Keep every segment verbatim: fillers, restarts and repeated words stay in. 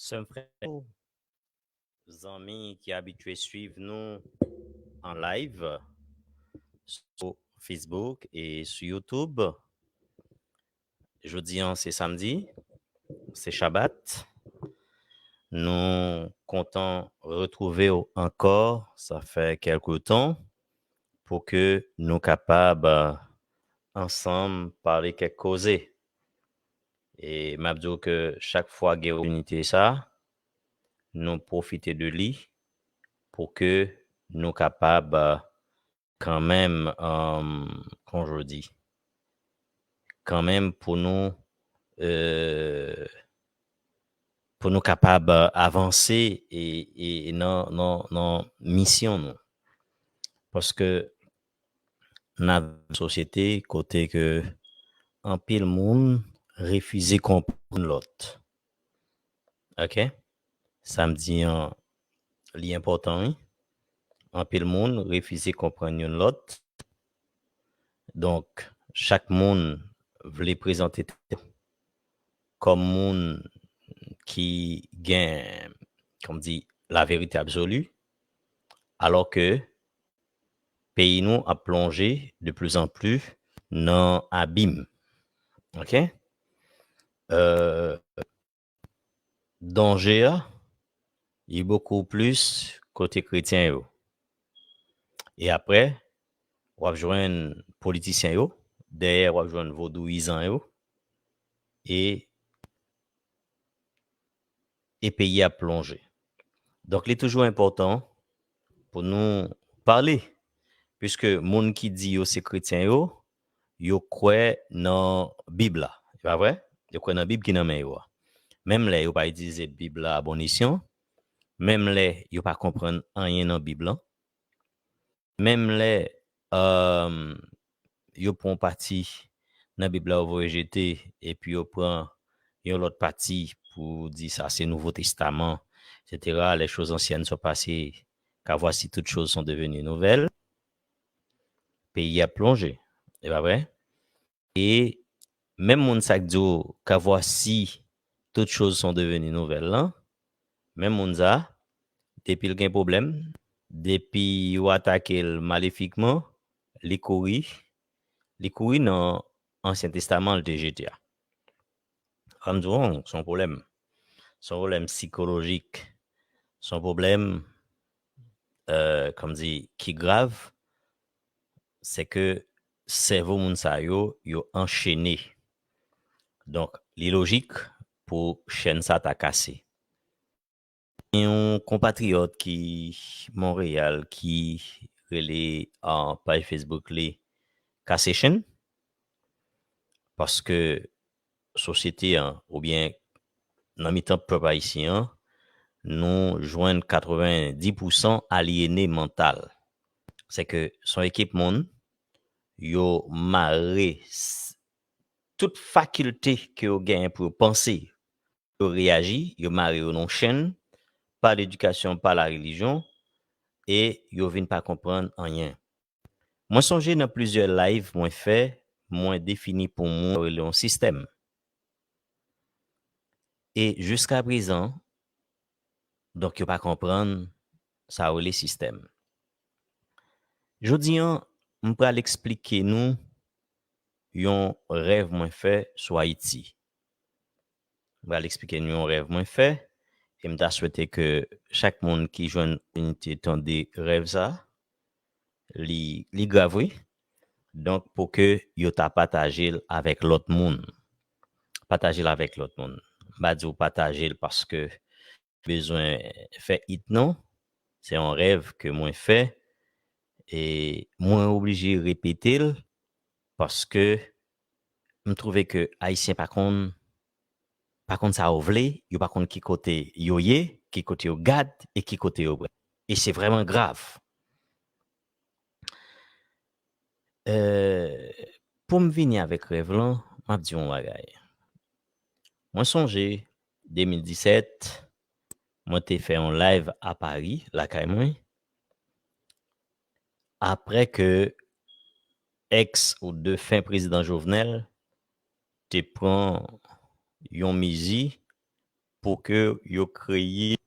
Sè m, frè, zanmi ki abitye swiv nou an live sou Facebook e sou YouTube. Jodi an, se samdi, se Chabat. Nou kontan retwouve w ankò, sa fè kèlke tan, pou ke nou kapab, eh, ansanm pale kèk koze. E m ap di w ke chak fwa gen opòtinite sa, nou pwofite de li pou ke nou kapab, eh, kanmenm, eh, kòman je di, kanmenm pou nou, eh, pou nou kapab, eh, avanse e, e, e nan, nan, nan misyon nou. Paske n ap nan yon sosyete kote ke anpil moun refize konprann lòt. Ok? Sa m di an, li enpòtan, wi. Anpil moun refize konprann youn lòt. Donk, chak moun vle prezante tèt kòm moun ki gen, kòm di, la vérité absolue, alò ke peyi nou ap plonje de plus en plus nan abim. Ok? Euh, danje a, li bokou plis kote kretyen yo. E apre, w ap jwenn politisyen yo, dèyè w ap jwenn vodouyizan yo, e, e peyi a plonje. Donk, li toujou enpòtan pou nou pale, piske moun ki di yo se kretyen yo, yo kwè nan Bib la. Se pa vre? Yo kwè nan Bib ki nan men yo a. Menm lè yo pa itilize Bib la a bon esyan, menm lè yo pa konprann anyen nan Bib lan, menm lè, euh, yo pran yon pati nan Bib la, yo voye jete, epi yo pran yon lòt pati pou di sa se Nouvo Testaman, et cetera. Les choses anciennes sont passées, car voici toutes choses sont devenues nouvelles. Peyi a plonje, e pa vre? E menm moun sa k di w, car voici toutes choses sont devenues nouvelles lan, menm moun sa, depi l gen pwoblèm, depi yo atake l malefikman, li kouri, li kouri nan Ansyen Testaman l te jete a. An m di w, se yon pwoblèm. Se yon pwoblèm sikolojik. Se yon pwoblèm, euh, kòm di, ki grav. Se ke sèvo moun sa yo, yo anchene. Donk, li lojik pou chèn sa ta kase. Gen yon konpatriyòt ki Monreyal ki rele, ah, paj Facebook li Kase Chenn, paske sosyete an, oubyen nan mitan pèp ayisyen an, nou jwenn katrevenndis pousan alyene mantal. Se ke se yon ekip moun, yo mare s-, tout fakilte ke yo genyen pou yo panse, yo reyaji, yo mare yo nan yon chenn, pa ledikasyon, pa larelijyon, e yo vin pa konprann anyen. Mwen sonje nan plizyè live mwen fè, mwen defini pou mwen, yo rele yon sistèm. E jiskaprezan, donk yo pa konprann Sa yo rele sistèm. Jodi an, m pral eksplike nou yon rèv mwen fè sou Ayiti. M pral eksplike nou yon rèv mwen fè, e m ta swete ke chak moun ki jwenn opòtinite tande rèv sa, li, li grav wi. Donk, pou ke yo ta pataje l avèk lòt moun. Pataje l avèk lòt moun. M pa di w pataje l paske bezwen fè it non. Se yon rèv ke mwen fè e mwen oblije repete l paske m twouve ke Ayisyen pa konn, pa konn sa yo vle, yo pa konn ki kote yo ye, ki kote yo gad e ki kote yo prale. E se vrèman grav. Euh, pou m vini avèk rèv lan, m ap di yon bagay. Mwen sonje de mil disèt, mwen te fè yon live a Pari, lakay mwen, apre ke ex ou defen prezidan Jovenel te pran yon mizi pou ke yo kreye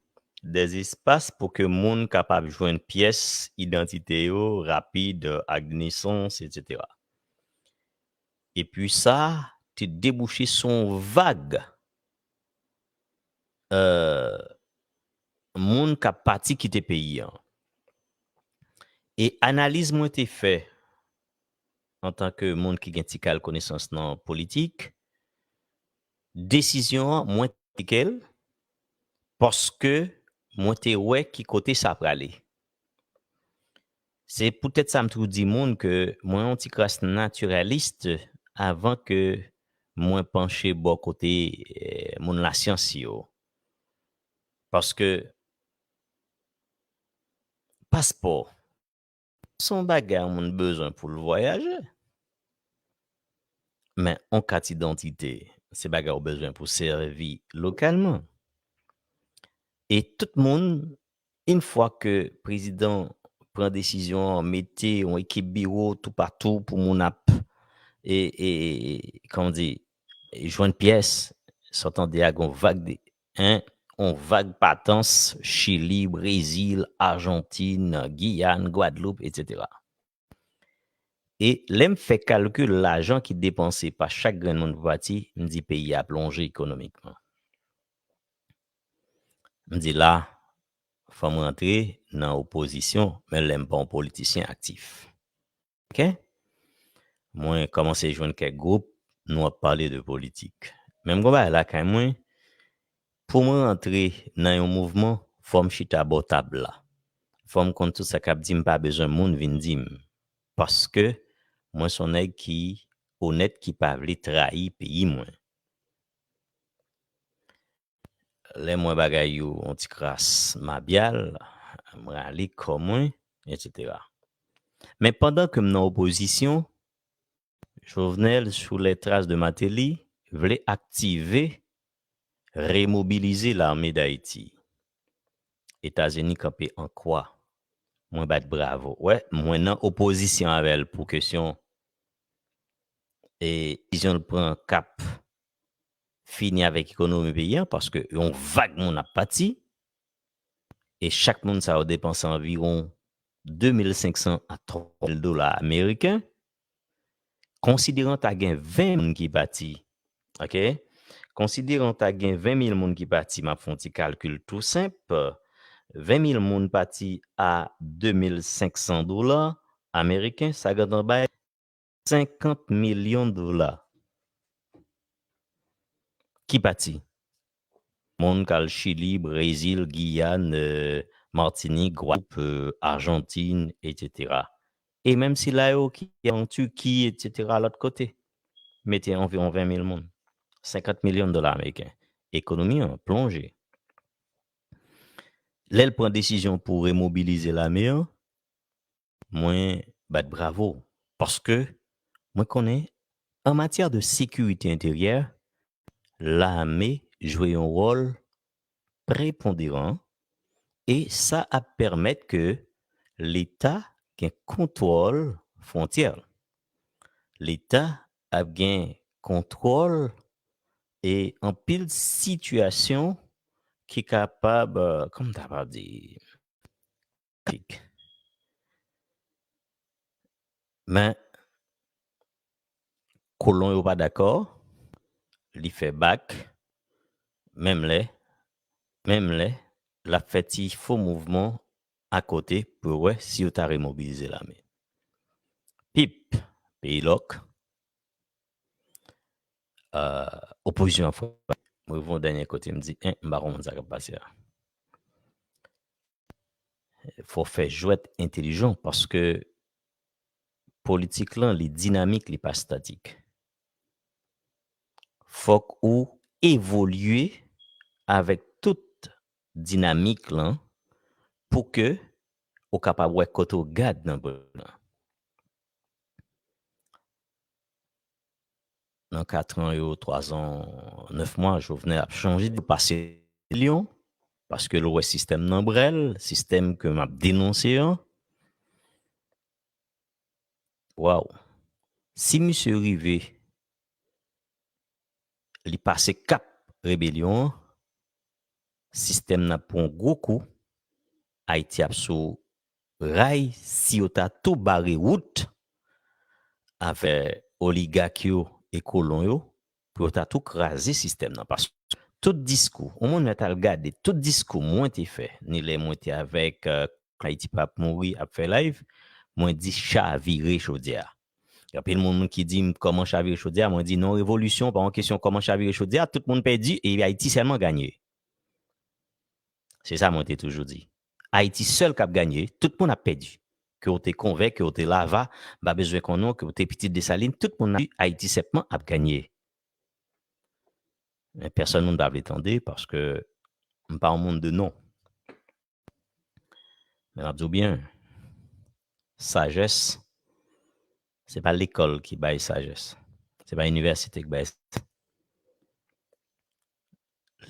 des espaces pou ke moun kapab jwenn pyès idantite yo rapid, acte de naissance, et cetera. Epi sa te debouche sou yon vag euh, moun k ap pati kite peyi an. E analiz mwen te fè antanke moun ki gen ti kal konesans nan politik, desizyon an, mwen te kritike l paske mwen te wè ki kote sa prale. Se poutèt sa m toujou di moun ke mwen yon ti kras natiralis avan ke mwen panche bò kote eh, moun lasyans yo. Paske paspò se yon bagay yon moun bezwen pou l vwayaje. Men yon kat idantite, se bagay ou bezwen pou sèvi lokalman. E tout moun, yon fwa ke prezidan pran desizyon an, mete yon ekip biwo toupatou pou moun ap, e, e, e, kòman di, jwenn pyès, sa w tande a gon vag de, en, yon vag patans, Chili, Brezil, Ajantin, Giyàn, Gwadloup, et cetera. E lè m fè kalkil lajan ki depanse pa chak grenn moun pou pati, m di peyi a plonje ekonomikman. M di la, fò m rantre nan opozisyon, men lè m pa yon politisyen aktif. Ok? Mwen kòmanse jwenn kèk gwoup, nou ap pale de politik. Men m gon bagay lakay mwen, pou mwen rantre nan yon mouvman, fò m chita bò tab la. Fò m konn tout sa k ap di m, pa bezwen moun vin di m. Paske mwen se yon nèg ki onèt, ki pa vle trayi peyi mwen. Lè m wè bagay yo yon ti kras mabyal, m rale kò mwen, et cetera. Men pandan ke m nan opozisyon, Jovenel, sous les traces de Martelly, vle aktive, remobilize lame d Ayiti. Etazini kanpe an kwa. Mwen bat bravo. Wè, mwen nan opozisyon avè l pou kesyon e desizyon l pran k ap fini avèk ekonomi peyi an, paske yon vag moun ap pati, e chak moun sa yo depanse anviwon de mil senk san a twa mil dola ameriken. Konsideran ta gen ven moun ki pati, ok? Konsideran ta gen ven mil moun ki pati, m ap fè yon ti kalkil tou senp, ven mil moun pati a de mil senk san dola ameriken, sa gentan bay senkant milyon dola ki pati. Moun k al Chili, Brezil, Giyàn, euh, Matinik, Gwadloup, euh, Ajantin, et cetera. E menm sila yo ki an Tiki, et cetera, lòt kote, mete anviwon ven mil moun. Senkant milyon dola ameriken. Ekonomi an plonje. Lè l pran desizyon pou remobilize lame an, mwen bat bravo. Paske mwen konnen, an matyè de sekirite enteryè, lame jwe yon wòl preponderan e sa ap pèmèt ke Leta gen kontwòl fwontyè l. Leta ap gen kontwòl e anpil sitiyasyon ki kapab, euh, kòman ta pral di, Klik. Men, kolon yo pa dakò, li fè bak, menm lè, menm lè, l ap fè ti fo mouvman akote pou yo wè si yo ta remobilize lame. Pip, peyi lòk, euh, opozisyon ap frape. Mwen rive yon dènye kote, m di, en, m pa konprann sa k ap pase a. Fò fè jwèt entèlijan paske politik lan, li dinamik, li pa statik. Fòk ou evolye avèk tout dinamik lan pou ke ou kapab wè kote ou gad nan pwoblèm lan. Nan kat an yo, twa zan, nèf mwa, Jovenel ap chanje de pase lyon, paske l wè sistèm nan brèl, sistèm ke m ap denonse an. Waw. Si misye rive, li pase kap rebelyon an, sistèm nan ap pran yon gwo kou, Ayiti ap sou ray, si yo ta tou bare wout avè oligak yo e kolon yo, pou yo ta tou kraze sistèm nan. Paske tout diskou, yon moun mèt al gade, tout diskou mwen te fè, ni lè mwen te avèk, euh, Ayiti p ap mouri ap fè live, mwen di chavire chodyè a. Gen anpil moun ki di m kòman chavire chodyè a, mwen di non, revolisyon pa yon kesyon kòman chavire chodyè a, tout moun pèdi e Ayiti sèlman ganye. Se sa mwen te toujou di. Ayiti sèl k ap ganye, tout moun ap pèdi. Ke w te Convair, ke w te Lava, m pa bezwen konnen w, ke w te pitit Desalin, tout moun ap, Ayiti sèlman ap ganye. Men pèsonn moun pa vle tande paske m pa yon moun de non. Men m ap di w byen, sajès, se pa lekòl ki bay sajès. Se pa inivèsite ki bay sajès.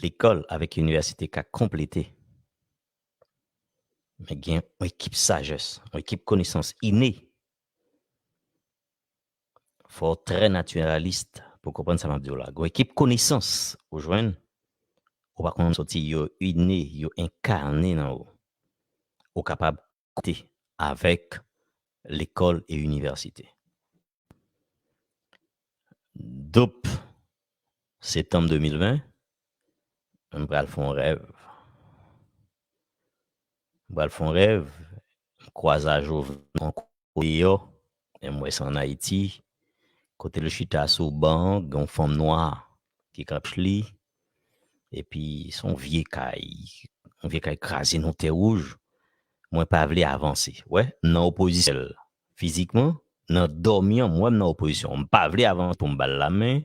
Lekòl avèk inivèsite ka konplete. Men gen yon ekip sajès, yon ekip konesans ine. Fò w trè natiralis pou w konprann sa m ap di w la. Gen yon ekip konesans ou jwenn, ou pa konn soti, yo ine, yo enkane nan ou. Ou kapab konte avèk lekòl e inivèsite. Donk, septanm de mil ven, m pral fè yon rèv. M pral fè yon rèv, m kwaze a Jovenel ankò deyò, e m wè sa ann Ayiti, kote l chita sou ban an, gen yon fanm nwa ki kanpe li, epi se yon vye kay, yon vye kay kraze nan tè wouj. Mwen pa vle avanse. Wè, m nan opozisyon fizikman, nan dòmi an, m wè m nan opozisyon. M pa vle avanse pou m ba l lamen.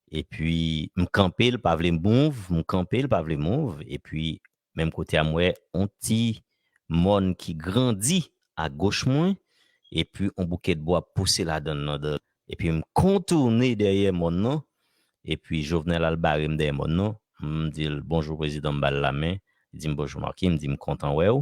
Epi, m kanpe, l pa vle mouv, m kanpe, l pa vle mouv. Epi, menm kote a, m wè yon ti mòn ki grandi agoch mwen, epi yon bouke bwa pouse ladan l, nan dan. Epi, m kontounen dèyè mòn nan, epi Jovenel al bare m dèyè mòn nan. M di l, "Bonjou, prezidan," m ba l lamen. Li di m, "Bonjou, Marky," m di, "M kontan wè w."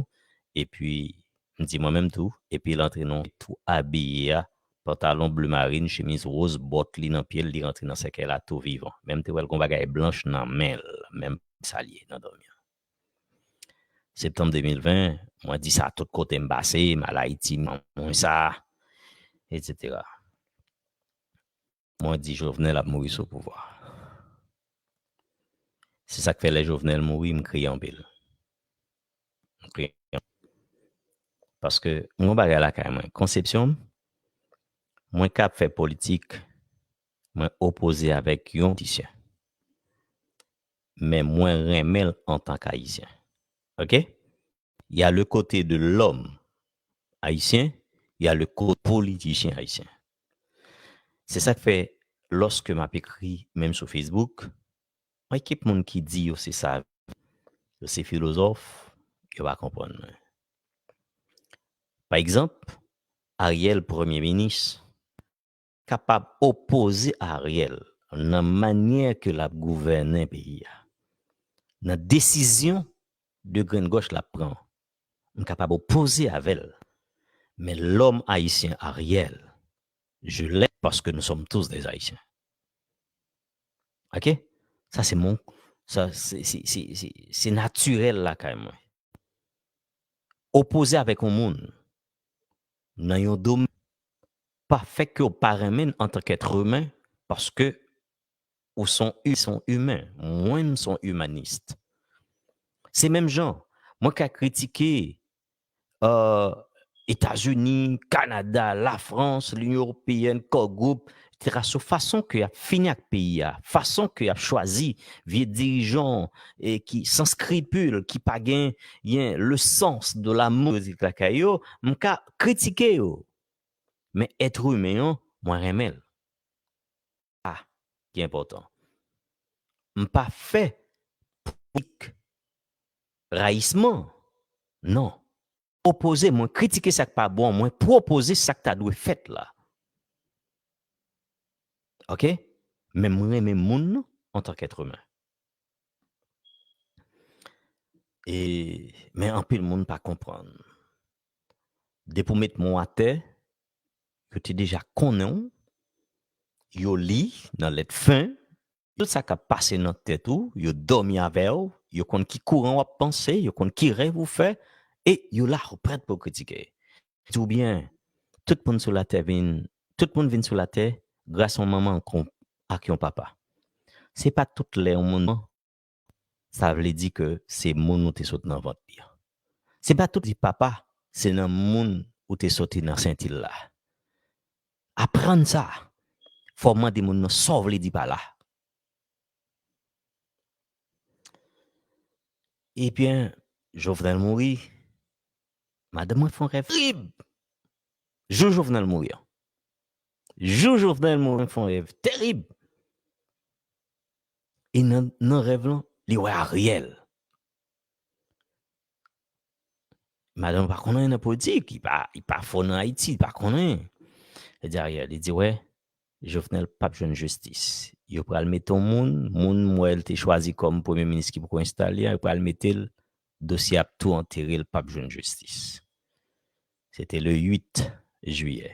Epi, m di, "Mwen menm tou." Epi, l antre nan tou abiye a, pantalon ble marin, chemiz woz, bòt li nan pye l, li rantre nan sèkèy la tou vivan. Men m te wè l gon bagay blanch nan men l, men m salye nan dòmi an. Septanm de mil ven, mwen di sa tout kote m pase, m al Ayiti, m mwen sa, etsetera. Mwen di Jovenel ap mouri sou pouvwa. Se sa k fè lè Jovenel mouri, m kriye anpil. M kriye anpil. Paske m gon bagay lakay mwen. Konsepsyon m, mwen ka ap fè politik, mwen opoze avèk yon politisyen. Men mwen renmen l antank Ayisyen. Oke? Il y a le côté de l'homme haïtien, il y a le côté politicien haïtien. Se sa k fè, lòske m ap ekri, menm sou Facebook, yon ekip moun ki di yo se sav, yo se filozòf, yo pa konprann mwen. Pa egzanp, Ariel, premye minis, kapab opoze Ariel nan manyè ke l ap gouvènen peyi a, nan desizyon de grenn gòch l ap pran, m kapab opoze avè l. Men lòm ayisyen Ariel, je l'aime parce que nous sommes tous des Haïtiens. Oke? Sa se mon, sa se, se, se, se, se natirèl lakay mwen. opoze avèk yon moun nan yon domèn pa fè ke w pa renmen l antanke èt imen, paske ou se yon, se yon imen. Mwen, m se yon imanis. Se menm jan, mwen ka kritike euh, Etazini, Kanada, Lafrans, Linyon Eropeyèn, Core Group, etsetera, sou fason ke y ap fini ak peyi a, fason ke y ap chwazi vye dirijan e ki san skripil, ki pa gen, gen le sens de l'amour lakay yo, m ka kritike yo. Men èt imen an, mwen renmen l. A ki enpòtan. M pa fè politik rayisman. Non. Opoze, mwen kritike sa k pa bon, mwen pwopoze sa k ta dwe fèt la. Oke? Men mwen renmen moun nan antanke èt imen. E, men anpil moun pa konprann. Depi w met men w atè, yo te deja konnen w, yo li nan lèt fen, tout sa k ap pase nan tèt ou, yo dòmi avè w, yo konn ki kouran w ap panse, yo konn ki rèv ou fè, e yo la, ou prèt pou yo kritike. Di w byen, tout moun sou latè vin, tout moun vin sou latè gras yon manman ak yon, ak yon papa. Se pa tout lè yon moun sa vle di ke se moun ou te sot nan vant li an. Se pa tout di papa, se nan moun ou te soti nan senti l la. Aprann sa. Fò w mande moun nan sa w vle di pa la. Ebyen, Jovenel mouri. Madanm mwen fè yon rèv terib. Jou Jovenel mouri an. Jou Jovenel mouri an, fè yon rèv terib. E nan, nan rèv lan, li wè Ariel. Madanm pa konn anyen nan politik, li pa, li pa fò nan Ayiti, li pa konn anyen. Li di Ariel, li di, wè, Jovenel p ap jwenn jistis. Yo pral mete yon moun, moun m wè l te chwazi kòm premye minis ki poko enstale a, yo pral mete l, dosye ap tou antere, l p ap jwenn jistis. Se te le uit jiyè.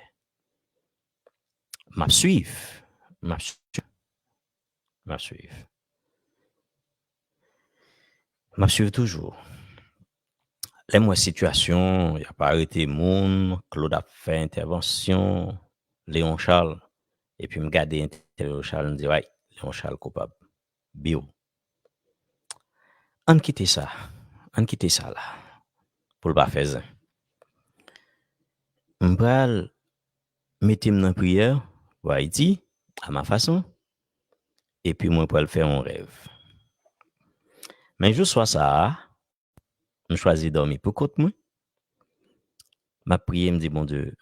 M ap swiv. M ap swiv. M ap swiv. M ap swiv toujou. Lè m wè sitiyasyon, y ap arete moun, Claude ap fè entèvansyon, Léon Charles, epi m gade entèvyou Léon Charles, m di, ay, Léon Charles koupab. Biw. Ann kite sa. Ann kite sa la. Pou l pa fè zen. M pral mete m nan priyè pou Ayiti, a ma fason, epi mwen pral fè yon rèv. Men jou swa sa a, m chwazi dòmi pou kont mwen. M ap priye, m di, Bondye,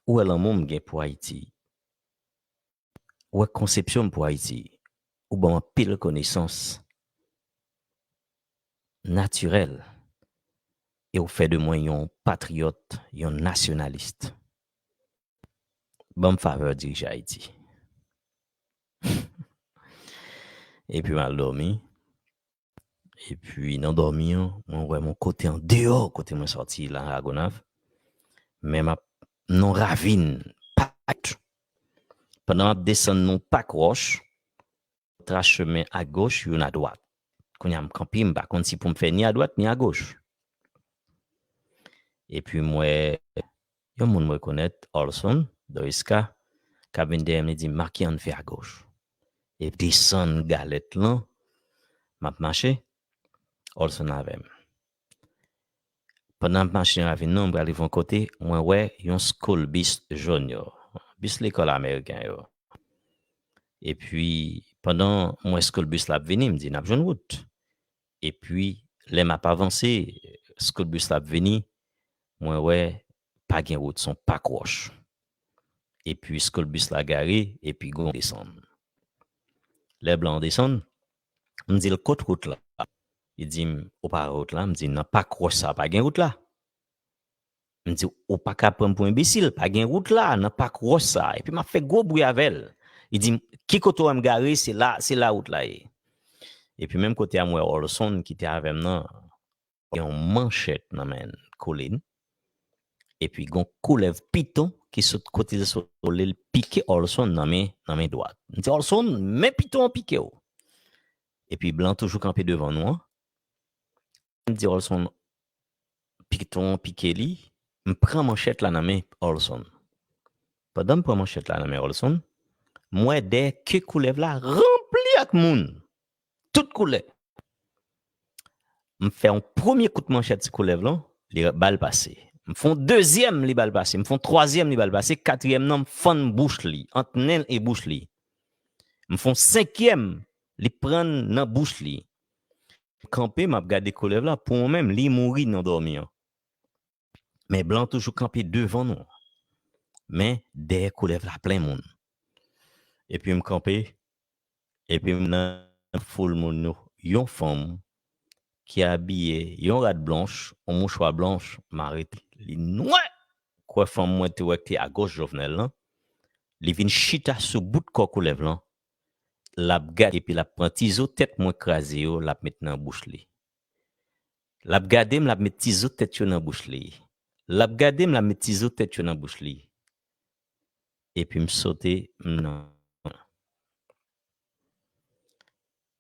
ou wè lanmou m gen pou Ayiti. Ou wè konsepsyon m pou Ayiti. Ou ban m anpil konesans natirèl. E ou fè de mwen yon patriyòt, yon nasyonalis. Ban m favè dirije Ayiti. Epi m al dòmi. Epi nan dòmi an, mwen wè m yon kote andeyò kote mwen sòti la, Lagonav. Men m ap nan yon ravin, pa, pandan m ap desann nan yon pak wòch, tras chemen agoch, youn adwat. Kounye a m kanpe, m pa konn si pou m fè ni adwat ni agoch. Epi m wè yon moun m rekonèt, Olson Doriska, k ap vin dèyè m, li di m, Marky, ann fè agoch. E desann galèt lan, m ap mache, Olson avè m. Pandan m ap mache nan ravin nan, m pral rive yon kote, mwen wè yon school bus jòn yo, bis lekòl ameriken yo. Epi, pandan m wè school bus la ap vini, m di, n ap jwenn wout. Epi, lè m ap avanse, school bus la ap vini, mwen wè pa gen wout, se yon pak wòch. Epi, school bus la gare, epi gon desann. Lè blan an desann, m di l, kot wout la? Li di m, ou pa wè wout la? M di, nan pak wòch sa, pa gen wout la. M di, ou pa ka pran m pou enbesil, pa gen wout la, nan pak wòch sa. Epi m ap fè gwo bri avè l. Li di m, ki kote w wè m gare, se la, se la wout la ye. Epi menm kote a, m wè Olson ki te avè m nan, gen yon manchèt nan men l, kole l. Epi gon koulèv piton ki sot kote l sot kole l pike Olson nan men, nan men dwat. M di, Olson, men piton an pike w. Epi blan toujou kanpe devan nou an. M di Olson, piton an pike li, m pran manchèt la nan men Olson. Pandan m pran manchèt la nan men Olson, m wè dèyè ke koulèv la ranpli ak moun. Tout koulè. M fè yon premye kout manchèt sou koulèv lan, li ba l pase. M fè yon dezyèm, li ba l pase. M fè yon twazyèm, li ba l pase. Katriyèm nan, m fann bouch li, ant nen l e bouch li. M fè yon senkyèm, li pran nan bouch li. M kanpe, m ap gade koulèv la, pou mwen menm, li mouri nan dòmi an. Men blan toujou kanpe devan nou. Men dèyè koulèv la plen moun. Epi m kanpe, epi m nan foul moun yo, yon fanm ki abiye yon rad blanch, yon mouchwa blanch, mare li nwè. Kwè fanm mwen te wè ki te agoch Jovenel lan, li vin chita sou bout kò koulèv lan, l ap gade epi l ap pran ti zo tèt mwen kraze yo, l ap met nan bouch li. L ap gade m, l ap met ti zo tèt yo nan bouch li. L ap gade m, l ap met ti zo tèt yo nan bouch li. Epi m sote, m nan.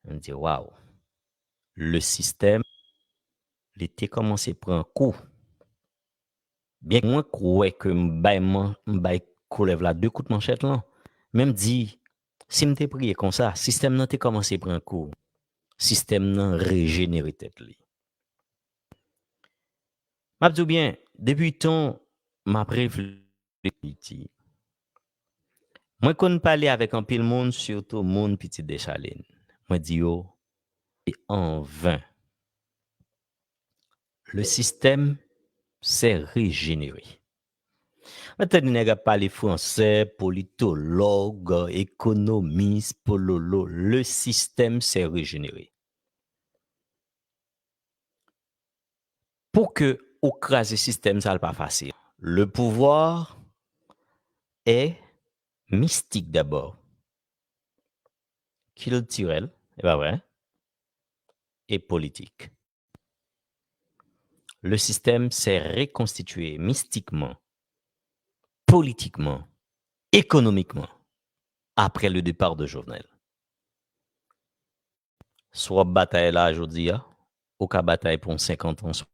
M di, waw. Le système, li te kòmanse pran kou. Byen ke mwen kwè ke m bay man, m bay koulèv la de kout manchèt lan, men m di, si m te priye konsa, sistèm nan te kòmanse pran kou. Sistèm nan rejenere tèt li. M ap di w byen, depi tan m ap reflechi, mwen konn pale avèk anpil moun, sitou moun Pitit Desalin. Mwen di yo, se an ven. Le système s'est régénéré. Mwen tande nèg ap pale fransè, politològ, ekonomis, pololo. Le système s'est régénéré. Pou ke ou kraze sistèm sa, l pa fasil. Le pouvoir est mystique d'abord, culturel, e pa vre, et politique. Le système s'est reconstitué mystiquement, politiquement, économiquement, après le départ de Jovenel. Si w ap batay la jodi a, ou ka batay pou yon senkant an swa.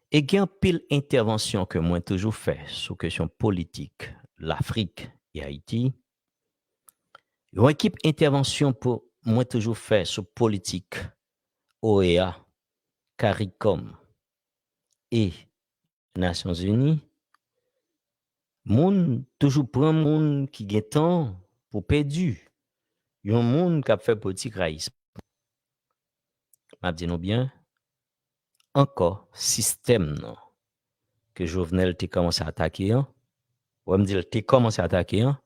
E gen anpil entèvansyon ke mwen toujou fè sou kesyon politik Lafrik e Ayiti. Yon ekip entèvansyon pou mwen toujou fè sou politik O E A, CARICOM e Nasyonzini, moun toujou pran moun ki gen tan pou pèdi, yon moun k ap fè politik rayisman. M ap di nou byen, ankò, sistèm nan ke Jovenel te kòmanse atake an, wè m di l te kòmanse atake an,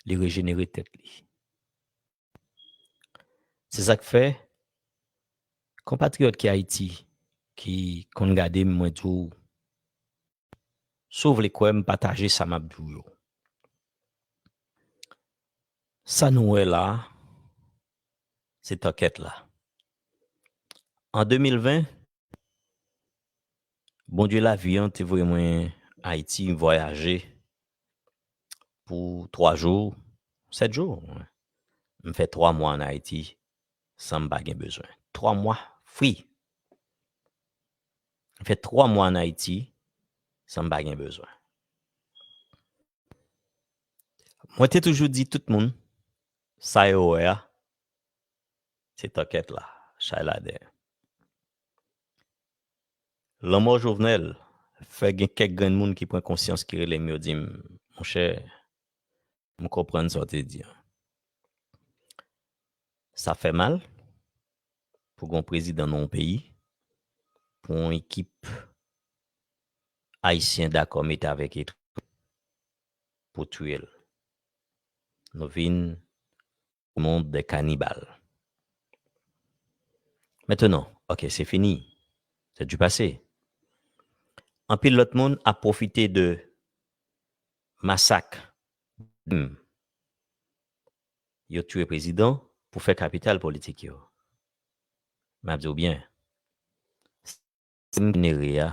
li rejenere tèt li. Se sa k fè, konpatriyòt ki Ayiti, ki konn gade m, mwen di w, si w vle kwè m, pataje sa m ap di w yo. Sa nou wè la, se tan kèt la. An de mil ven, Bondye lavi an te voye mwen Ayiti, m vwayaje pou twa jou, sèt jou. M fè twa mwa ann Ayiti san m pa gen bezwen. Twa mwa free. M fè twa mwa ann Ayiti san m pa gen bezwen. Mwen te toujou di tout moun, sa yo wè a, se tan kèt la, chay la dèyè. Lanmò Jovenel fè gen kèk grenn moun ki pran konsyans, ki rele m, yo di m, monchè, m konprann sa w te di an. Sa fè mal pou gen yon prezidan nan yon peyi, pou yon ekip ayisyen dakò mete avèk etranjè pou touye l. Nou vin le monde des cannibales. Maintenant, ok, c'est fini. C'est du passé. Anpil lòt moun ap pwofite de masak. Hmm. Yo touye prezidan pou fè kapital politik yo. M ap di w byen, sistèm jenere a,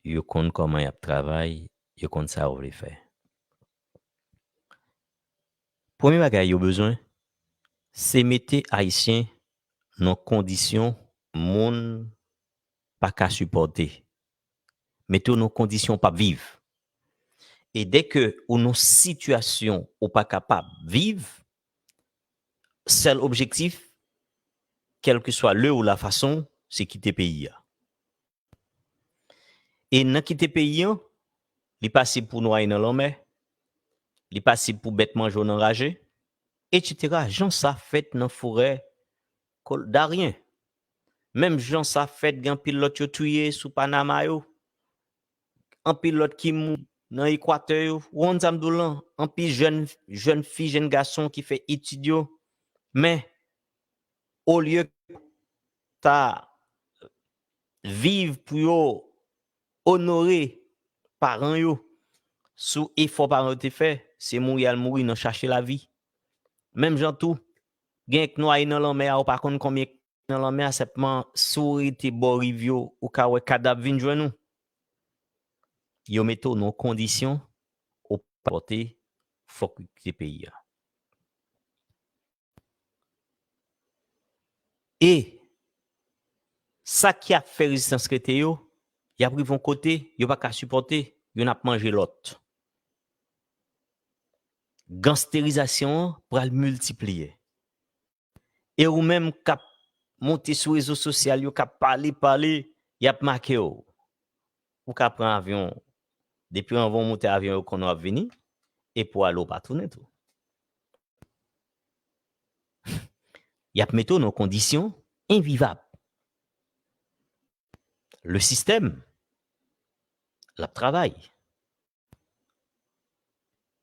yo konn kòman y ap travay, yo konn sa yo vle fè. Premye bagay yo bezwen, se mete Ayisyen nan kondisyon moun pa ka sipòte. Mete w nan kondisyon w p ap viv. E dèke ou nan sitiyasyon ou pa kapab viv, sèl objektif, kèlkeswa lè ou la fason, se kite peyi a. E nan kite peyi an, li pasib pou nwaye nan lanmè, li pasib pou bèt manje w nan raje, etsetera. Jan sa fèt nan forè Kol-, Darien. Menm jan sa fèt, gen anpil lòt yo touye sou Panama yo. Anpil lòt ki mouri nan Ekwatè yo. Ou konn sa m di w lan, anpil jèn, jèn fi, jèn gason ki fè etid yo. Men, olye ta viv pou yo onore paran yo sou efò paran yo te fè, se mouri y al mouri nan chache lavi. Menm jan tou, gen k nwaye nan lanmè a, ou pa konn konbyen k nan lanmè a, sèlman si w rete bò riv yo, ou ka wè kadav vin jwenn ou. Yo mete w nan kondisyon ou pa pòte, fòk ou kite peyi a. E sa ki ap fè rezistans rete yo, y ap rive yon kote, yo pa ka sipòte, youn ap manje lòt. Gansterizasyon an pral miltipliye. E ou menm k ap monte sou rezo sosyal yo, k ap pale, pale, y ap make w. Ou ka pran avyon, depi anvan w monte avyon, yo konnen w ap vini, epi w ale, w pa tounen tou. Y ap mete w nan kondisyon envivab. Le sistèm, l ap travay.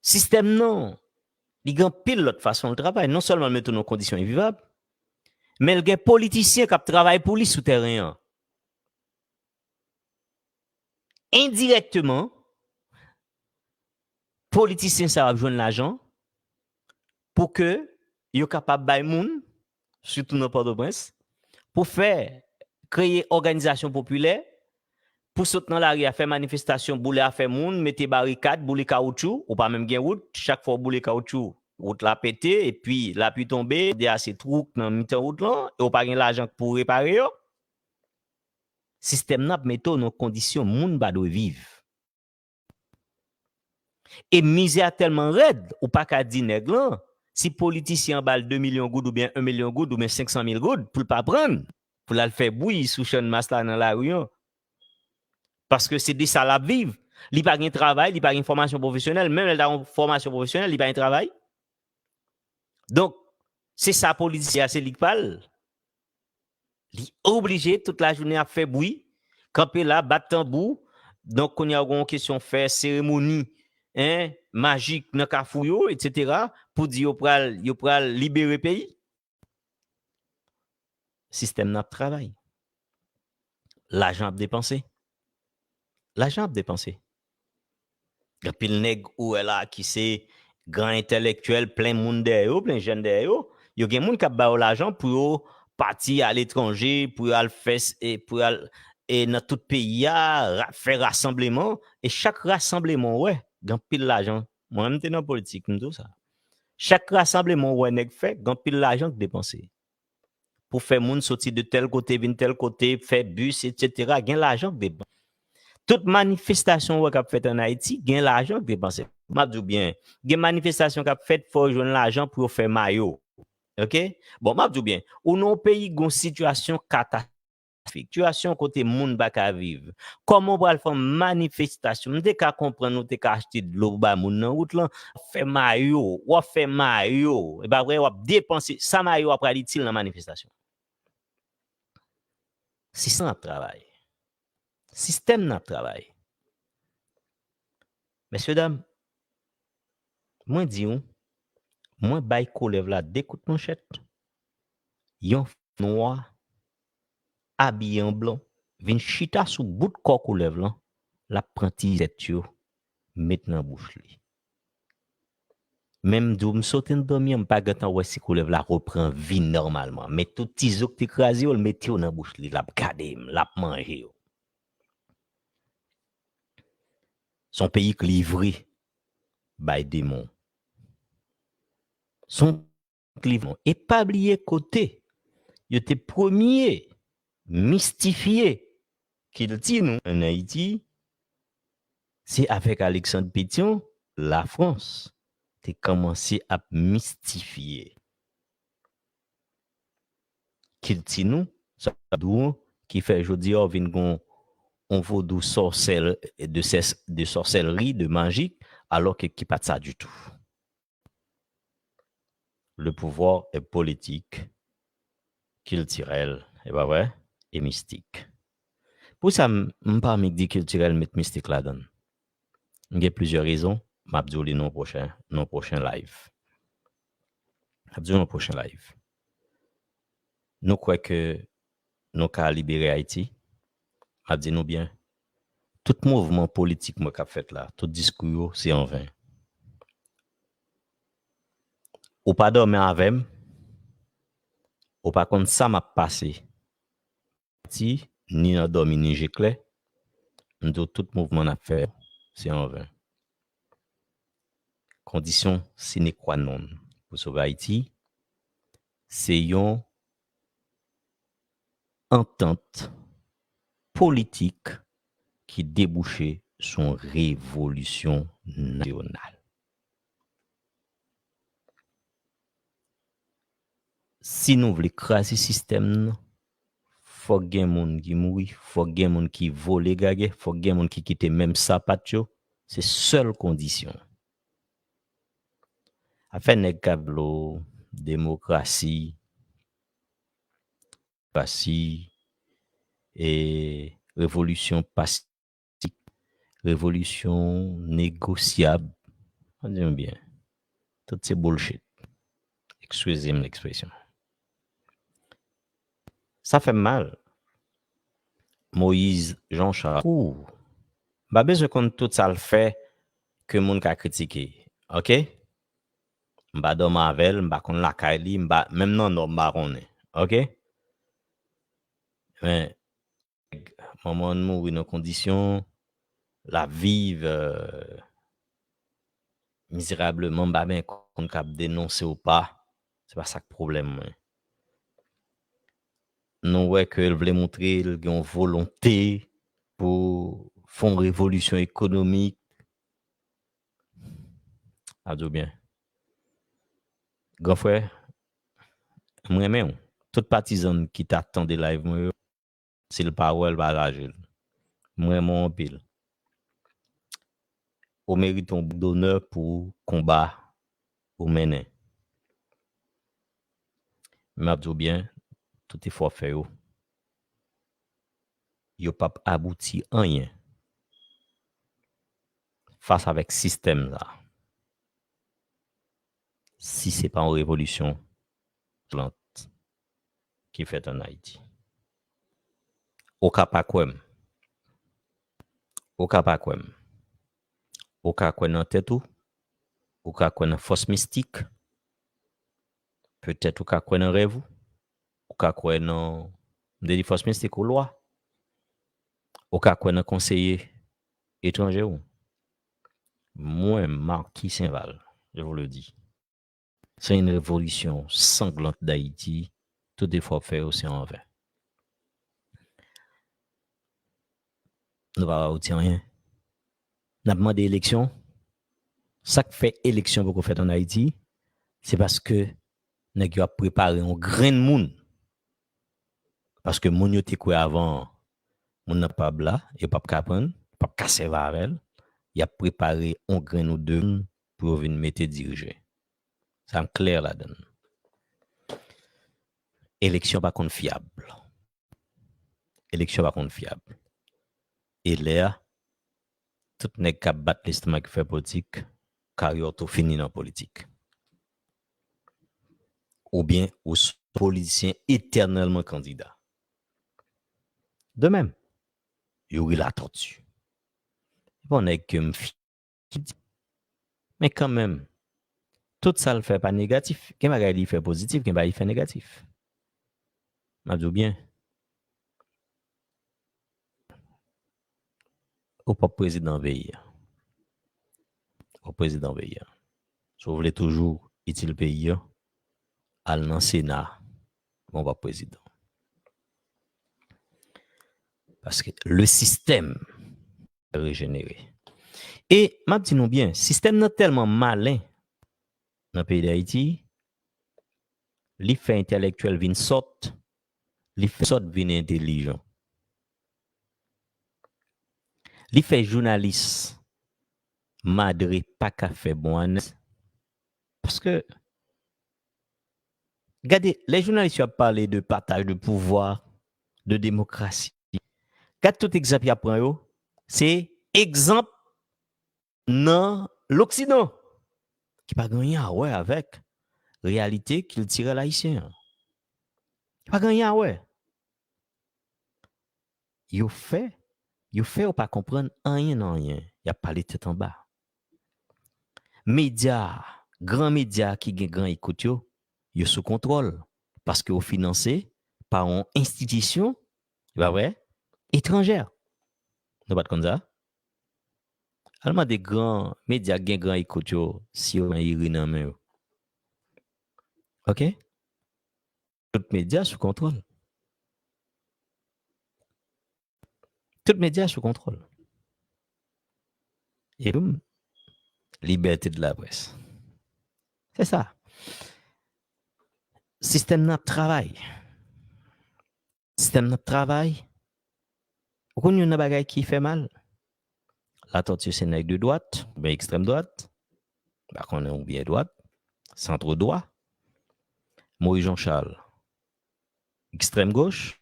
Sistèm nan, li gen anpil lòt fason l travay. Non sèlman l mete w nan kondisyon envivab, men l gen politisyen k ap travay pou li sou tèren an. Endirèkteman, politisyen sa yo ap jwenn lajan pou ke yo kapab bay moun, sitou nan Pòtoprens, pou fè, kreye òganizasyon popilè, pou sot nan lari a fè manifestasyon, boule afè moun, mete barikad, boule kawoutchou, ou pa menm gen wout, chak fwa w boule kawoutchou, wout la pete, epi lapli tonbe, de a se twou k nan mitan wout lan, e w pa gen lajan pou repare yo. Sistèm nan ap mete w nan kondisyon moun pa dwe viv. E mizè a tèlman rèd, ou pa ka di nèg lan, si politisyen an ba l de milyon goud oubyen en milyon goud oubyen senk san mil goud, pou l pa pran, pou l al fè bri sou Channmas la nan lari an. Paske se de sa l ap viv. Li pa gen travay, li pa gen fòmasyon pwofesyonèl. Menm lè l ta gen fòmasyon pwofesyonèl, li pa gen travay. Donk, se sa politisyen an, se li k pa l. Li oblije tout lajounen ap fè bri, kanpe la, bat tanbou. Donk, kounye a, ou gen yon kesyon fè seremoni, en, majik nan kafou yo, etsetera, pou di yo pral, yo pral libere peyi. Sistèm nan ap travay. Lajan ap depanse. Lajan ap depanse. Gen anpil nèg ou wè la ki se gran entèlektyèl, plen moun dèyè yo, plen jèn dèyè yo. Yo gen moun k ap ba yo lajan pou yo pati aletranje, pou yo al fè s-, e pou yo al, e nan tout peyi a, ra-, fè rasanbleman. E chak rasanbleman ou wè, gen anpil lajan. Mwen menm te nan politik, m di w sa. Chak rasanbleman ou wè nèg fè, gen anpil lajan k depanse. Pou fè moun soti de tèl kote, vin tèl kote, fè bis, etsetera, gen lajan k depanse. Tout manifestasyon ou wè k ap fèt ann Ayiti, gen lajan k depanse. M ap di w byen, gen manifestasyon k ap fèt, fò yo jwenn lajan pou yo fè mayo. Oke? Bon, m ap di w byen, ou nan yon peyi ki gen yon sitiyasyon katastwofik, sitiyasyon kote moun pa ka viv. Kòman w pral fè yon manifestasyon? M te ka konprann ou te ka achte dlo pou bay moun nan wout lan, w ap fè mayo, w ap fè mayo, e pa vre, w ap depanse, sa mayo a pral itil nan manifestasyon? Sistèm nan ap travay. Sistèm nan ap travay. Mesye dam, mwen di w, mwen bay koulèv la de kout manchèt. Yon nwa abiye an blan vin chita sou bout kò koulèv lan, l ap pran ti zèt yo, met nan bouch li. Men m di w, m sote nan dòmi an, m pa gentan wè si koulèv la repran vi nòmalman. Men tout ti zo k te kraze yo, l mete yo nan bouch li, l ap gade m, l ap manje yo. Se yon peyi k livre bay demon. Se yon peyi k livre. E pa bliye kote yo te premye mistifye kilti nou ann Ayiti, se avèk Alexandre Pétion, Lafrans te kòmanse ap mistifye kilti nou, sa di w, ki fè jodi a w vin gon yon vodou sòsèl, de, sès, de sòsèlri, de majik, alò ke ki pa t sa ditou. Le pouvoir est politique, culturel, e pa vre, e mistik. Pou sa, m, m pa annik di kiltirèl met mistik ladan l. M gen plizyè rezon, m ap di w li nan pwochen, nan pwochen live. M ap di w nan pwochen live. Nou kwè ke nou ka libere Ayiti? M ap di nou byen, tout mouvman politik mwen k ap fèt la, tout diskou yo, se anven. Ou pa dòmi avè m, ou pa konn sa m ap pase. Ti, ni nan dòmi, ni je klè, m di w tout mouvman n ap fè, se anven. Kondisyon sine qua non pou sove Ayiti, se yon antant politik ki debouche sou yon revolisyon nasyonal. Si nou vle kraze sistèm nan, fòk gen moun ki mouri, fòk gen moun ki vole gagè, fòk gen moun ki kite menm sapat yo. Se sèl kondisyon. Afè nèg k ap di w demokrasi, pasi, e revolisyon pasi, revolisyon negosyab. Tande m byen. Tout se bullshit. Excusez-moi l'expression. Sa fè m mal. Moïse Jean Charles. Ou, m pa bezwen konn tout sa l fè ke moun ka kritike. Oke? M pa dòmi avè l, m pa konn lakay li, m pa, menm nan nò m pa konnen. Oke? Men, manman l mouri nan kondisyon, l ap viv, euh, mizerableman, m pa menm konn k ap denonse ou pa, se pa sa k pwoblèm mwen. Nou wè ke l vle montre l gen yon volonte pou fè yon revolisyon ekonomik. A di w byen. Gran frè, m renmen w. Tout patizan ki ta tande live mwen yo, si l pa wè l, pataje l. M renmen w anpil. Ou merite yon bout donè pou konba ou mennen. Men m ap di w byen, tout efò w ap fè yo, yo p ap abouti anyen fas avèk sistèm sa. Si se pa yon revolisyon plant ki fèt ann Ayiti. Ou ka pa kwè m. Ou ka pa kwè m. Ou ka kwè nan tèt ou. Ou ka kwè nan fòs mistik. Petèt ou ka kwè nan rèv ou. Ou ka kwè nan, m te di fòs mistik ou lwa. Ou ka kwè nan konseye etranje ou. Mwen, Marquis Saint-Val, je vous le dis. Se yon revolisyon sanglant Dayiti, tout efò w ap fè yo se anven. Nou pa abouti anyen. N ap mande eleksyon. Sa k fè eleksyon poko fèt ann Ayiti, se paske nèg yo ap prepare yon grenn moun. Paske moun yo te kwè avan an, moun nan p ap la, yo p ap ka pran l, p ap ka sèvi avè l, y ap prepare yon grenn ou de moun pou yo vin mete dirije. Sa m klè ladan l. Eleksyon pa konn fyab. Eleksyon pa konn fyab. E lè a, tout nèg k ap bat lestomak ki fè politik, karyè w tou fini nan politik. Oubyen ou s-, politisyen etènèlman kandida. De menm, Youri Latortue. Se pa yon nèg ke m fi-, men kanmenm, tout sa l fè pa negatif. Gen bagay li fè pozitif, gen bagay li fè negatif. M ap di w byen. Ou p ap prezidan peyi a. Ou p ap prezidan peyi a. Si w vle toujou itil peyi a, al nan Sena, men w p ap prezidan. Paske le sistèm rejenere. E m ap di nou byen, sistèm nan tèlman malen nan peyi Dayiti, li fè entèlektyèl vin sòt, li fè sòt vin entèlijan. Li fè jounalis madre pa ka fè bon analiz. Paske, gade, lè jounalis yo ap pale de pataj de pouvwa, de demokrasi, gade tout egzanp y ap pran yo, se egzanp nan Loksidan, ki pa gen anyen a wè avèk reyalite kiltirèl ayisyen an. Ki pa gen anyen a wè. Yo fè, yo fè w pa konprann anyen nan anyen. Y ap pale tèt anba. Medya, gran medya ki gen gran ekout yo, yo sou kontwòl, paske yo finanse pa yon enstitisyon, e pa vre, etranjè. Nou pa t konn sa? Al mande gran medya gen gran ekout yo si yo gen iri nan men yo. Ok? Tout medya sou kontwòl. Tout medya sou kontwòl. E boum, libète de laprès. Se sa. Sistèm nan ap travay. Sistèm nan ap travay. Ou konn youn nan bagay ki fè mal? Latortue se nèg de dwat, oubyen ekstrèm dwat. M pa konnen oubyen dwat. Centre droit. Moïse Jean Charles, ekstrèm goch.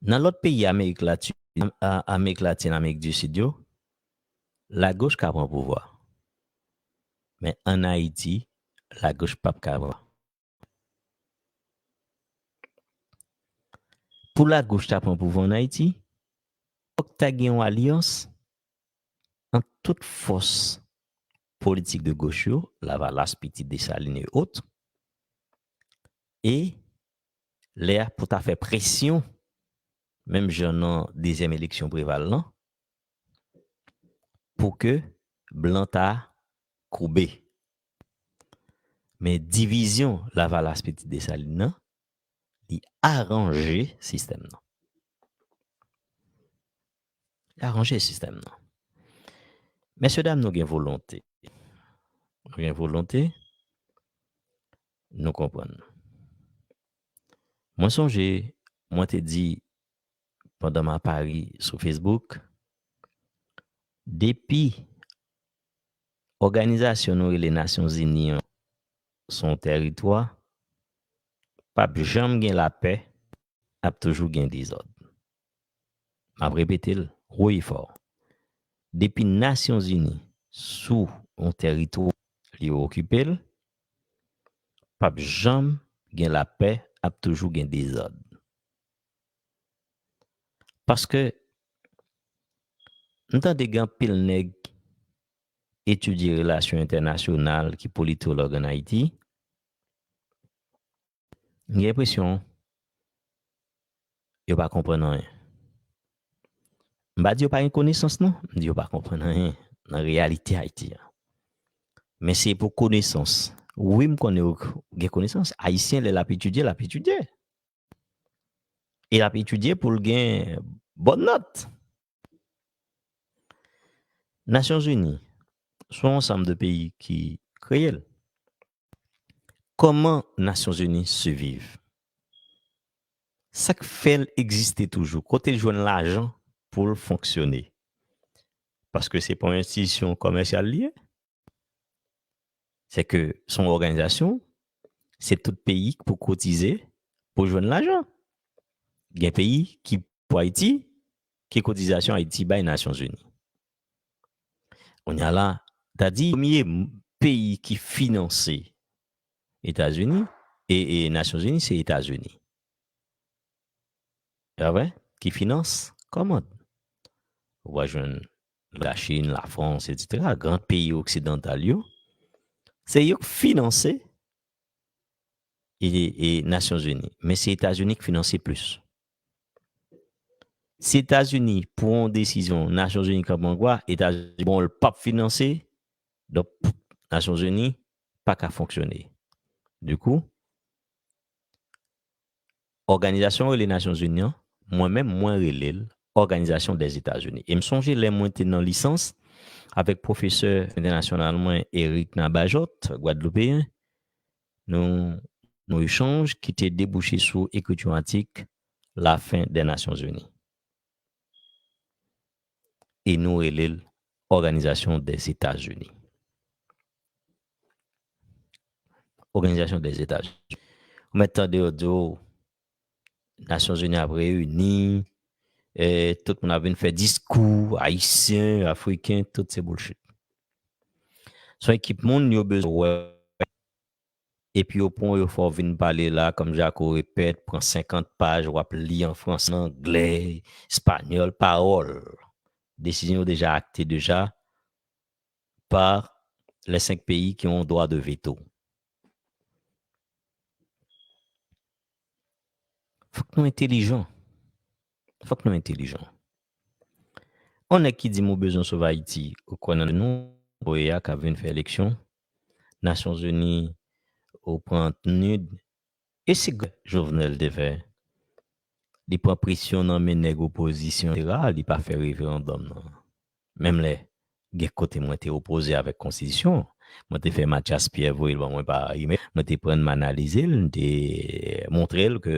Nan lòt peyi Amerik Latin, a- Amerik Latin, Amerik di Sid yo, lagoch ka pran pouvwa. Men ann Ayiti, lagoch p ap ka pran. Pou lagoch ta pran pouvwa ann Ayiti, fòk ta gen yon alyans ant tout fòs politik de goch yo, Lavalas, Pitit, Desalin e ot, e lè a pou ta fè presyon, menm jan nan dezyèm eleksyon Preval lan, pou ke blan ta koube. Men divizyon Lavalas, Pitit, Desalin nan, li aranje sistèm nan. Li aranje sistèm nan. Mesye dam, nou gen volonte. Nou gen volonte, nou konprann. Mwen sonje, mwen te di, pandan m ap pale sou Facebook, depi òganizasyon nou rele Nasyonzini an se yon tèritwa, p ap janm gen lapè, ap toujou gen dezòd. M ap repete l wo e fò. Depi Nasyonzini sou yon tèritwa, li okipe l, p ap janm gen lapè, ap toujou gen dezòd. Paske m tande gen anpil nèg etidye relasyon entènasyonal ki politològ ann Ayiti, m gen enpresyon yo pa konprann anyen. M pa di yo pa gen konesans non, m di yo pa konprann anyen nan reyalite Ayiti a. Men se pou konesans. Wi, m konnen yo gen konesans. Ayisyen, lè l ap etidye, l ap etidye. E l ap etidye pou l gen bòn nòt. Nasyonzini, se yon ansanm de peyi ki kreye l. Kòman Nasyonzini siviv? Sa k fè l egziste toujou? Kote l jwenn lajan pou l fonksyone? Paske se pa yon enstitisyon kòmèsyal li ye. Se ke se yon òganizasyon, se tout peyi k pou kotize pou jwenn lajan. Gen peyi ki, pou Ayiti, ki kotizasyon Ayiti bay Nasyonzini. Kounye a la, ta di, premye m- peyi ki finanse Etazini, e, e Nasyonzini, se Etazini. E pa vre? Ki finans kòmand. Ou va jwenn Lachin, Lafrans, etsetera, gran peyi oksidantal yo, se yo k finanse e, e Nasyonzini. Men se Etazini k finanse plis. Si Etazini pran yon desizyon, Nasyonzini kanpe an kwa, Etazini, bon, l p ap finanse, donk, Nasyonzini pa ka fonksyone. Dikou, òganizasyon rele Nasyonzini an, mwen menm, mwen rele l Organizasyon dèzetazini. E m sonje lè mwen te nan lisans avèk pwofesè entènasyonal mwen, Eric Nabajot, gwadloupeyen, nou, nou echanj ki te debouche sou ekriti yon atik La fin des Nations Unies. E nou rele l Organizasyon dèzetazini. Organizasyon dèzetazini. Ou mèt tande yo di w, Nasyonzini ap reyini, eh, tout moun ap vin fè diskou, ayisyen, afriken, tout se bullshit. Se yon ekip moun yo bezwen wè, epi yo pran w, yo fè w vin pale la, kòm Jako repèt, pran senkant paj, w ap li an fransè, an anglè, espanyòl, pawòl. Desizyon yo deja akte deja pa les cinq pays qui ont droit de veto. Fòk nou entèlijan. Fòk nou entèlijan. On nèg ki di m ou bezwen sove Ayiti, ou kwè nan nou, voye a k ap vin fè eleksyon, Nasyonzini, ou pran PNUD, e se gè Jovenel te fè. Li pran presyon nan men nèg opozisyon, et cetera, li pa fè referandòm nan. Menm lè gen kote mwen te opoze avèk konstitisyon, mwen te fè Mathias Pierre voye l ban mwen pa imèl, mwen te pran l, m analize l, m te montre l ke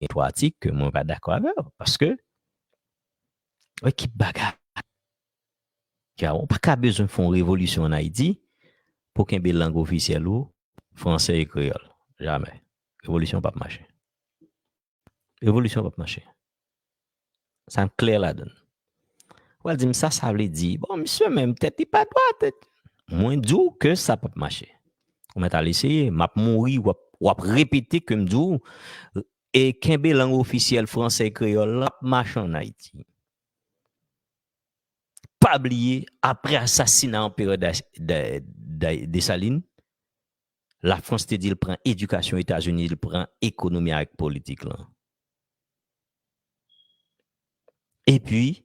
gen twa atik ke mwen pa dakò avè l, paske, wè ki bagay. Ou pa ka bezwen fè yon revolisyon ann Ayiti pou kenbe lang ofisyèl ou, fransè e kreyòl. Jamè. Revolisyon p ap mache. Revolisyon p ap mache. Sa m klè ladan l. Ou pral di m sa, sa vle di, bon, misye menm tèt li pa dwat. Mwen di w ke sa p ap mache. Ou mèt al eseye, m ap mouri, w ap, w ap repete ke m di w, e kenbe lang ofisyèl fransè e kreyòl la, p ap mache ann Ayiti. Pa bliye, apre asasina Anperè Da-, Da-, Da-, Desalin, Lafrans te di l pran edikasyon, Etazini di l pran ekonomi avèk politik lan. Epi,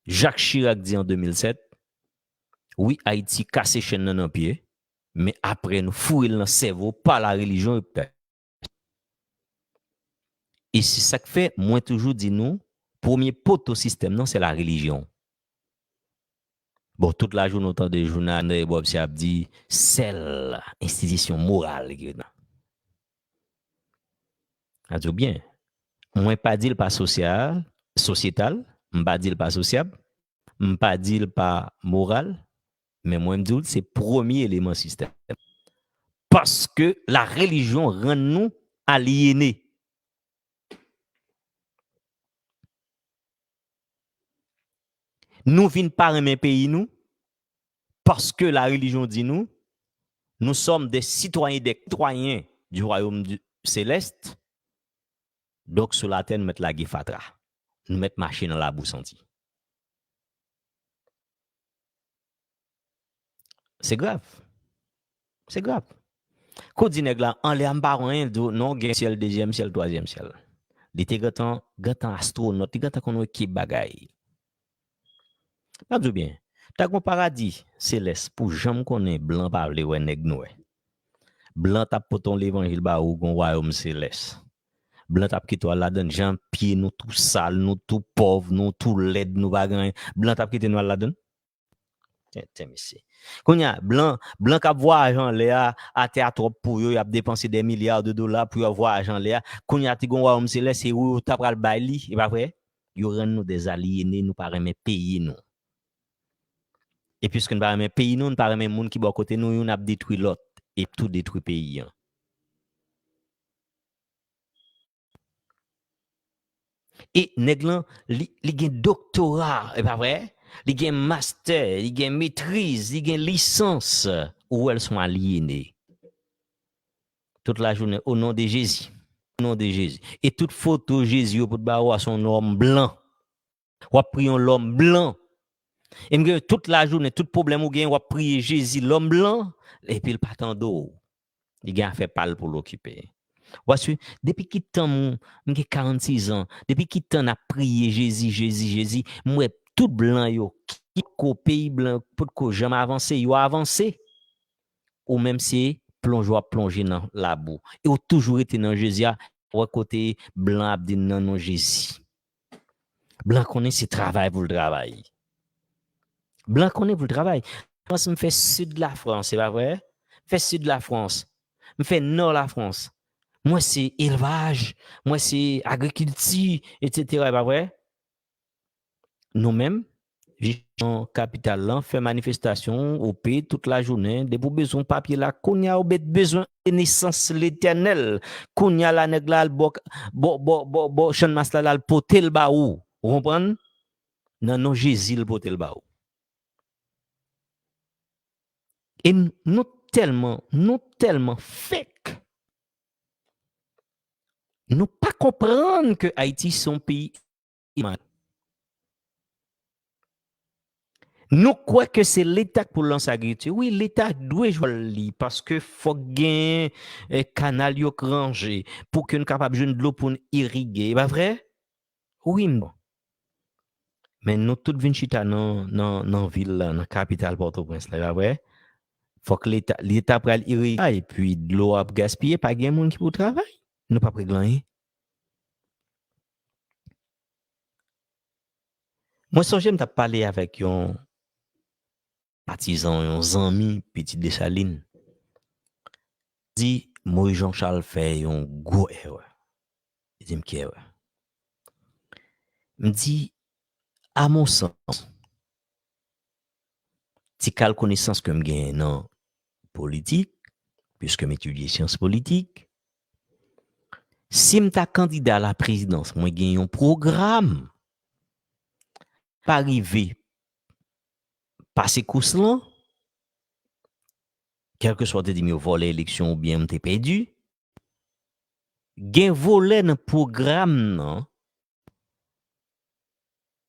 Jak Chirak di an de mil sèt, wi, Ayiti kase chèn nan nan pye, men apre nou foure l nan sèvo pa la relijyon. E se sa k fè mwen toujou di nou, premye poto sistèm nan, se la relijyon. Bon, tout lajounen w tande jounal André Bob se ap di, sèl enstitisyon moral ki ret nan. A di w byen, mwen pa di l pa sosyal, sosyetal, m pa di l pa sosyab, m pa di l pa moral, men mwen m di w se premye eleman sistèm. Paske la relijyon rann nou alyene. Nou vin pa renmen peyi nou, paske la relijyon di nou, nous sommes des citoyens, des citoyens du royaume du céleste, donk sou latè nou mèt lage fatra, nou mèt mache nan labou santi. Se grav. Se grav. Kou di nèg la, anlè a m pa wè anyen, l di w, non, gen syèl dezyèm syèl, twazyèm syèl. Li te gentan, gentan astwonòt, li gentan konn wè ki bagay. M ap di w byen, ta gon paradi selès pou jan m konnen blan pa vle wè nèg nwè. Blan t ap pote yon levanjil ba ou, gon wayòm selès. Blan t ap kite w al ladan l, jan pye nou tou sal, nou tou pòv, nou tou lèd, nou pa gen anyen. Blan t ap kite nou al ladan l? Tenten, mesye. Kounye a, blan, blan k ap vwayaje anlè a, atè a twòp pou yo, y ap depanse dè milya de dola pou yo vwayaje anlè a. Kounye a, te gen yon wayòm selès, se ou yo ta pral bay li, e pa vre? Yo rann nou dèzalyene, nou pa renmen peyi nou. E piske nou pa renmen peyi nou, nou pa renmen moun ki bò kote nou, youn ap detwi lòt, e tou detwi peyi an. E nèg lan, li, li gen doktora, e pa vre? Li gen mastè, li gen metriz, li gen lisans. Ou wè l se yon alyene. Tout lajounen, o non de Jezi. O non de Jezi. E tout foto Jezi yo pot ba ou a se yon nonm blan. W ap priye yon lòm blan. E m gen tout lajounen, tout pwoblèm ou gen, w ap priye Jezi, lòm blan, epi l pa tande w. Li gen afè pa l pou l okipe. W ap swiv, depi ki tan m, m gen karannsis an, depi ki tan n ap priye Jezi, Jezi, Jezi, m wè tout blan yo, ki ko peyi blan yo, potko janm avanse, yo avanse. Ou menm se plonje w ap plonje nan labou. E w toujou rete nan Jezi a, wè kote blan ap di nan non Jezi. Blan konnen se travay pou l travay. Blan konnen pou l travay. Frans, m fè sid Lafrans, se pa vre? M fè sid Lafrans. M fè nò Lafrans. Mwen se elvaj, mwen se agrikilti, etsetera, e pa vre? Nou menm, viv nan kapital lan, fè manifestasyon, ou peye tout lajounen, depi w bezwen papye la, kounye a ou bet bezwen konesans Letènèl. Kounye a la nèg la al bò, bò, bò, bò, bò Channmas la, l al pote l ba ou. Ou konprann? Nan non Jezi, l pote l ba ou. E n-, nou tèlman, nou tèlman fèk. Nou pa konprann ke Ayiti se yon peyi iman. Nou kwè ke se Leta k pou lanse agrikilti. Wi, Leta dwe jwe wòl li, paske fòk gen, eh, kanal yo k ranje pou ke n kapab jwenn dlo pou n irige. E pa vre? Wi, m bon. Men nou tout vin chita nan, nan, nan vil la, nan kapital Pòtoprens la, e pa vre? Fòk Leta, Leta pral irige, epi dlo ap gaspiye, pa gen moun ki pou travay. Nou p ap regle anyen. Mwen sonje m t ap pale avèk yon patizan, yon zanmi Pitit Desalin. Di, Moyiz Jan Chal fè yon gwo erè. Li di m ki erè. M di, a mon sans, ti kal konesans ke m genyen nan politik, piske m etidye syans politik, si m ta kandida a la prezidans, mwen gen yon pwogram, pa rive pase kous lan, kèlkeswa w te di m yo vòlè eleksyon oubyen m te pèdi, gen volè nan pwogram nan,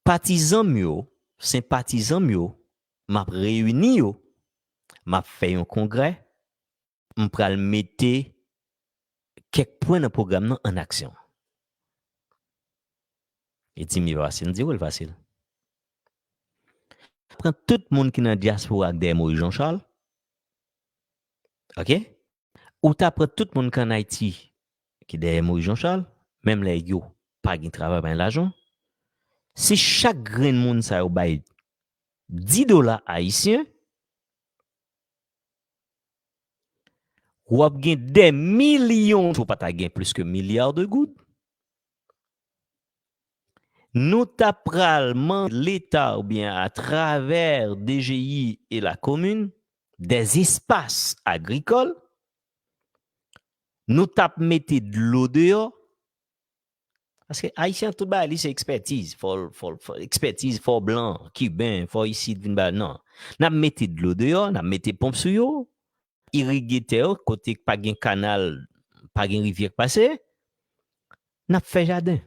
patizan m yo, senpatizan m yo, m ap reyini yo, m ap fè yon kongrè, m pral mete kèk pwen nan pwogram nan an aksyon. Li di m li fasil, m di wi l fasil. Pran tout moun ki nan dyaspora k dèyè Moyiz Jan Chal, oke? Ou ta pran tout moun k ann Ayiti ki dèyè Moyiz Jan Chal, menm lè yo pa gen travay, pa gen lajan, si chak grenn moun sa yo bay dis dola ayisyen, w ap gen dè milyon, si w pa ta gen plis ke milya de goud. Nou ta pral mande Leta oubyen atravè D G I e la komin, des espaces agricoles, nou t ap mete dlo deyò, paske Ayisyen an tout bagay li se ekspètiz, fò, fò, fò, ekspètiz, fò blan, kiben, fò isit vin ba, non. N ap mete dlo deyò, n ap mete ponp sou yo, irige tè yo, kote k pa gen kanal, pa gen rivyè k pase, n ap fè jaden.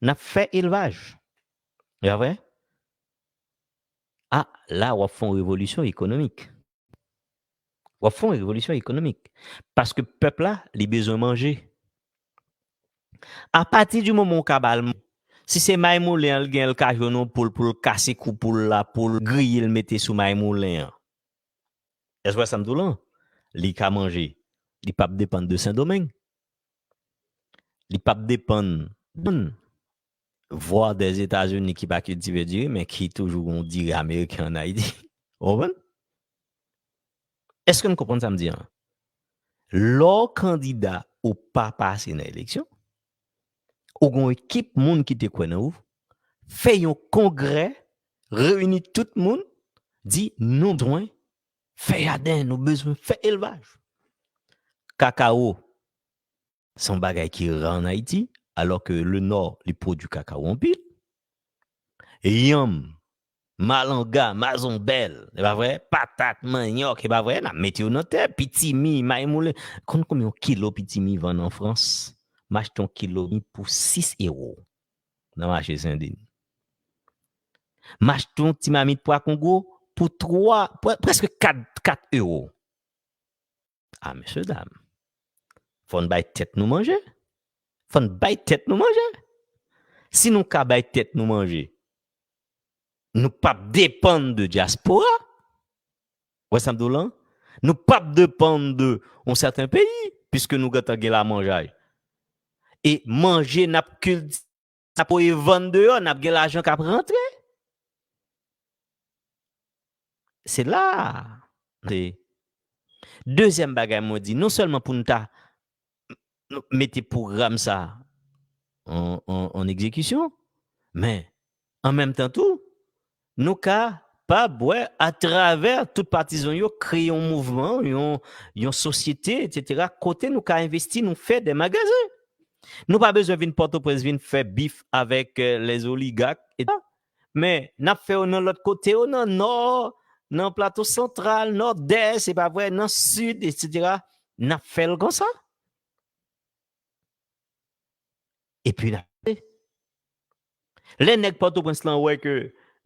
N ap fè elvaj. E pa vre? A, la, w ap fè yon revolisyon ekonomik. W ap fè yon revolisyon ekonomik. Paske pèp la, li bezwen manje. Apati di moman w ka ba l, si se may moulen an l gen, l ka jwenn yon poul pou l kase kou poul la, pou l griye l mete sou may moulen an. Èske w wè sa m di w lan? Li ka manje. Li p ap depann de Sendomeng. Li p ap depann de vwa Dèzetazini ki pa kiltive diri, men ki toujou gen yon diri ameriken ann Ayiti. Ou konprann? Èske n konprann sa m di an? Lè w kandida ou pa pase nan eleksyon, ou gen yon ekip moun ki te kwè nan ou, fè yon kongrè, reyini tout moun, di nou bezwen fè jaden, nou bezwen fè elvaj. Kakawo, se yon bagay ki ra ann Ayiti, alò ke le Nò, li pwodui kakawo anpil. Yanm, malanga, mazonbèl, e pa vre? Patat, manyòk, e pa vre? N ap mete yo nan tè, pitimi, may moulen. Konn konbyen yon kilo pitimi vann an Frans? M achte yon kilo mi pou sis ewo nan mache Sendeni. M achte yon ti mamit pwa Kongo pou twa, pre-, prèske kat, kat ewo. A, mesye dam, fò n bay tèt nou manje. Fò n bay tèt nou manje. Si nou ka bay tèt nou manje, nou p ap depann de dyaspora. Wè sa m di w lan? Nou p ap depann de yon sèten peyi, piske nou gentan gen lamanjay. E manje n ap kiltive, n ap voye vann deyò, n ap gen lajan k ap rantre. Se la. Se dezyèm bagay mwen di, non sèlman pou n ta mete pwogram sa an, an, an egzekisyon, men an menm tan tou, nou kapab, wè, atravè tout patizan yo, kreye yon mouvman, yon, yon sosyete, etsetera, kote nou ka envesti, nou fè de magazen. Nou pa bezwen vin Pòtoprens, vin fè bif avèk, euh, les oligarques, etsetera. Men, n ap fè yo nan lòt kote yo, nan Nò, nan Plato Santral, Nòdès, se pa vre, nan Sid, etsetera. N ap fè l konsa. Epi n ap, lè nèg Pòtoprens lan wè ke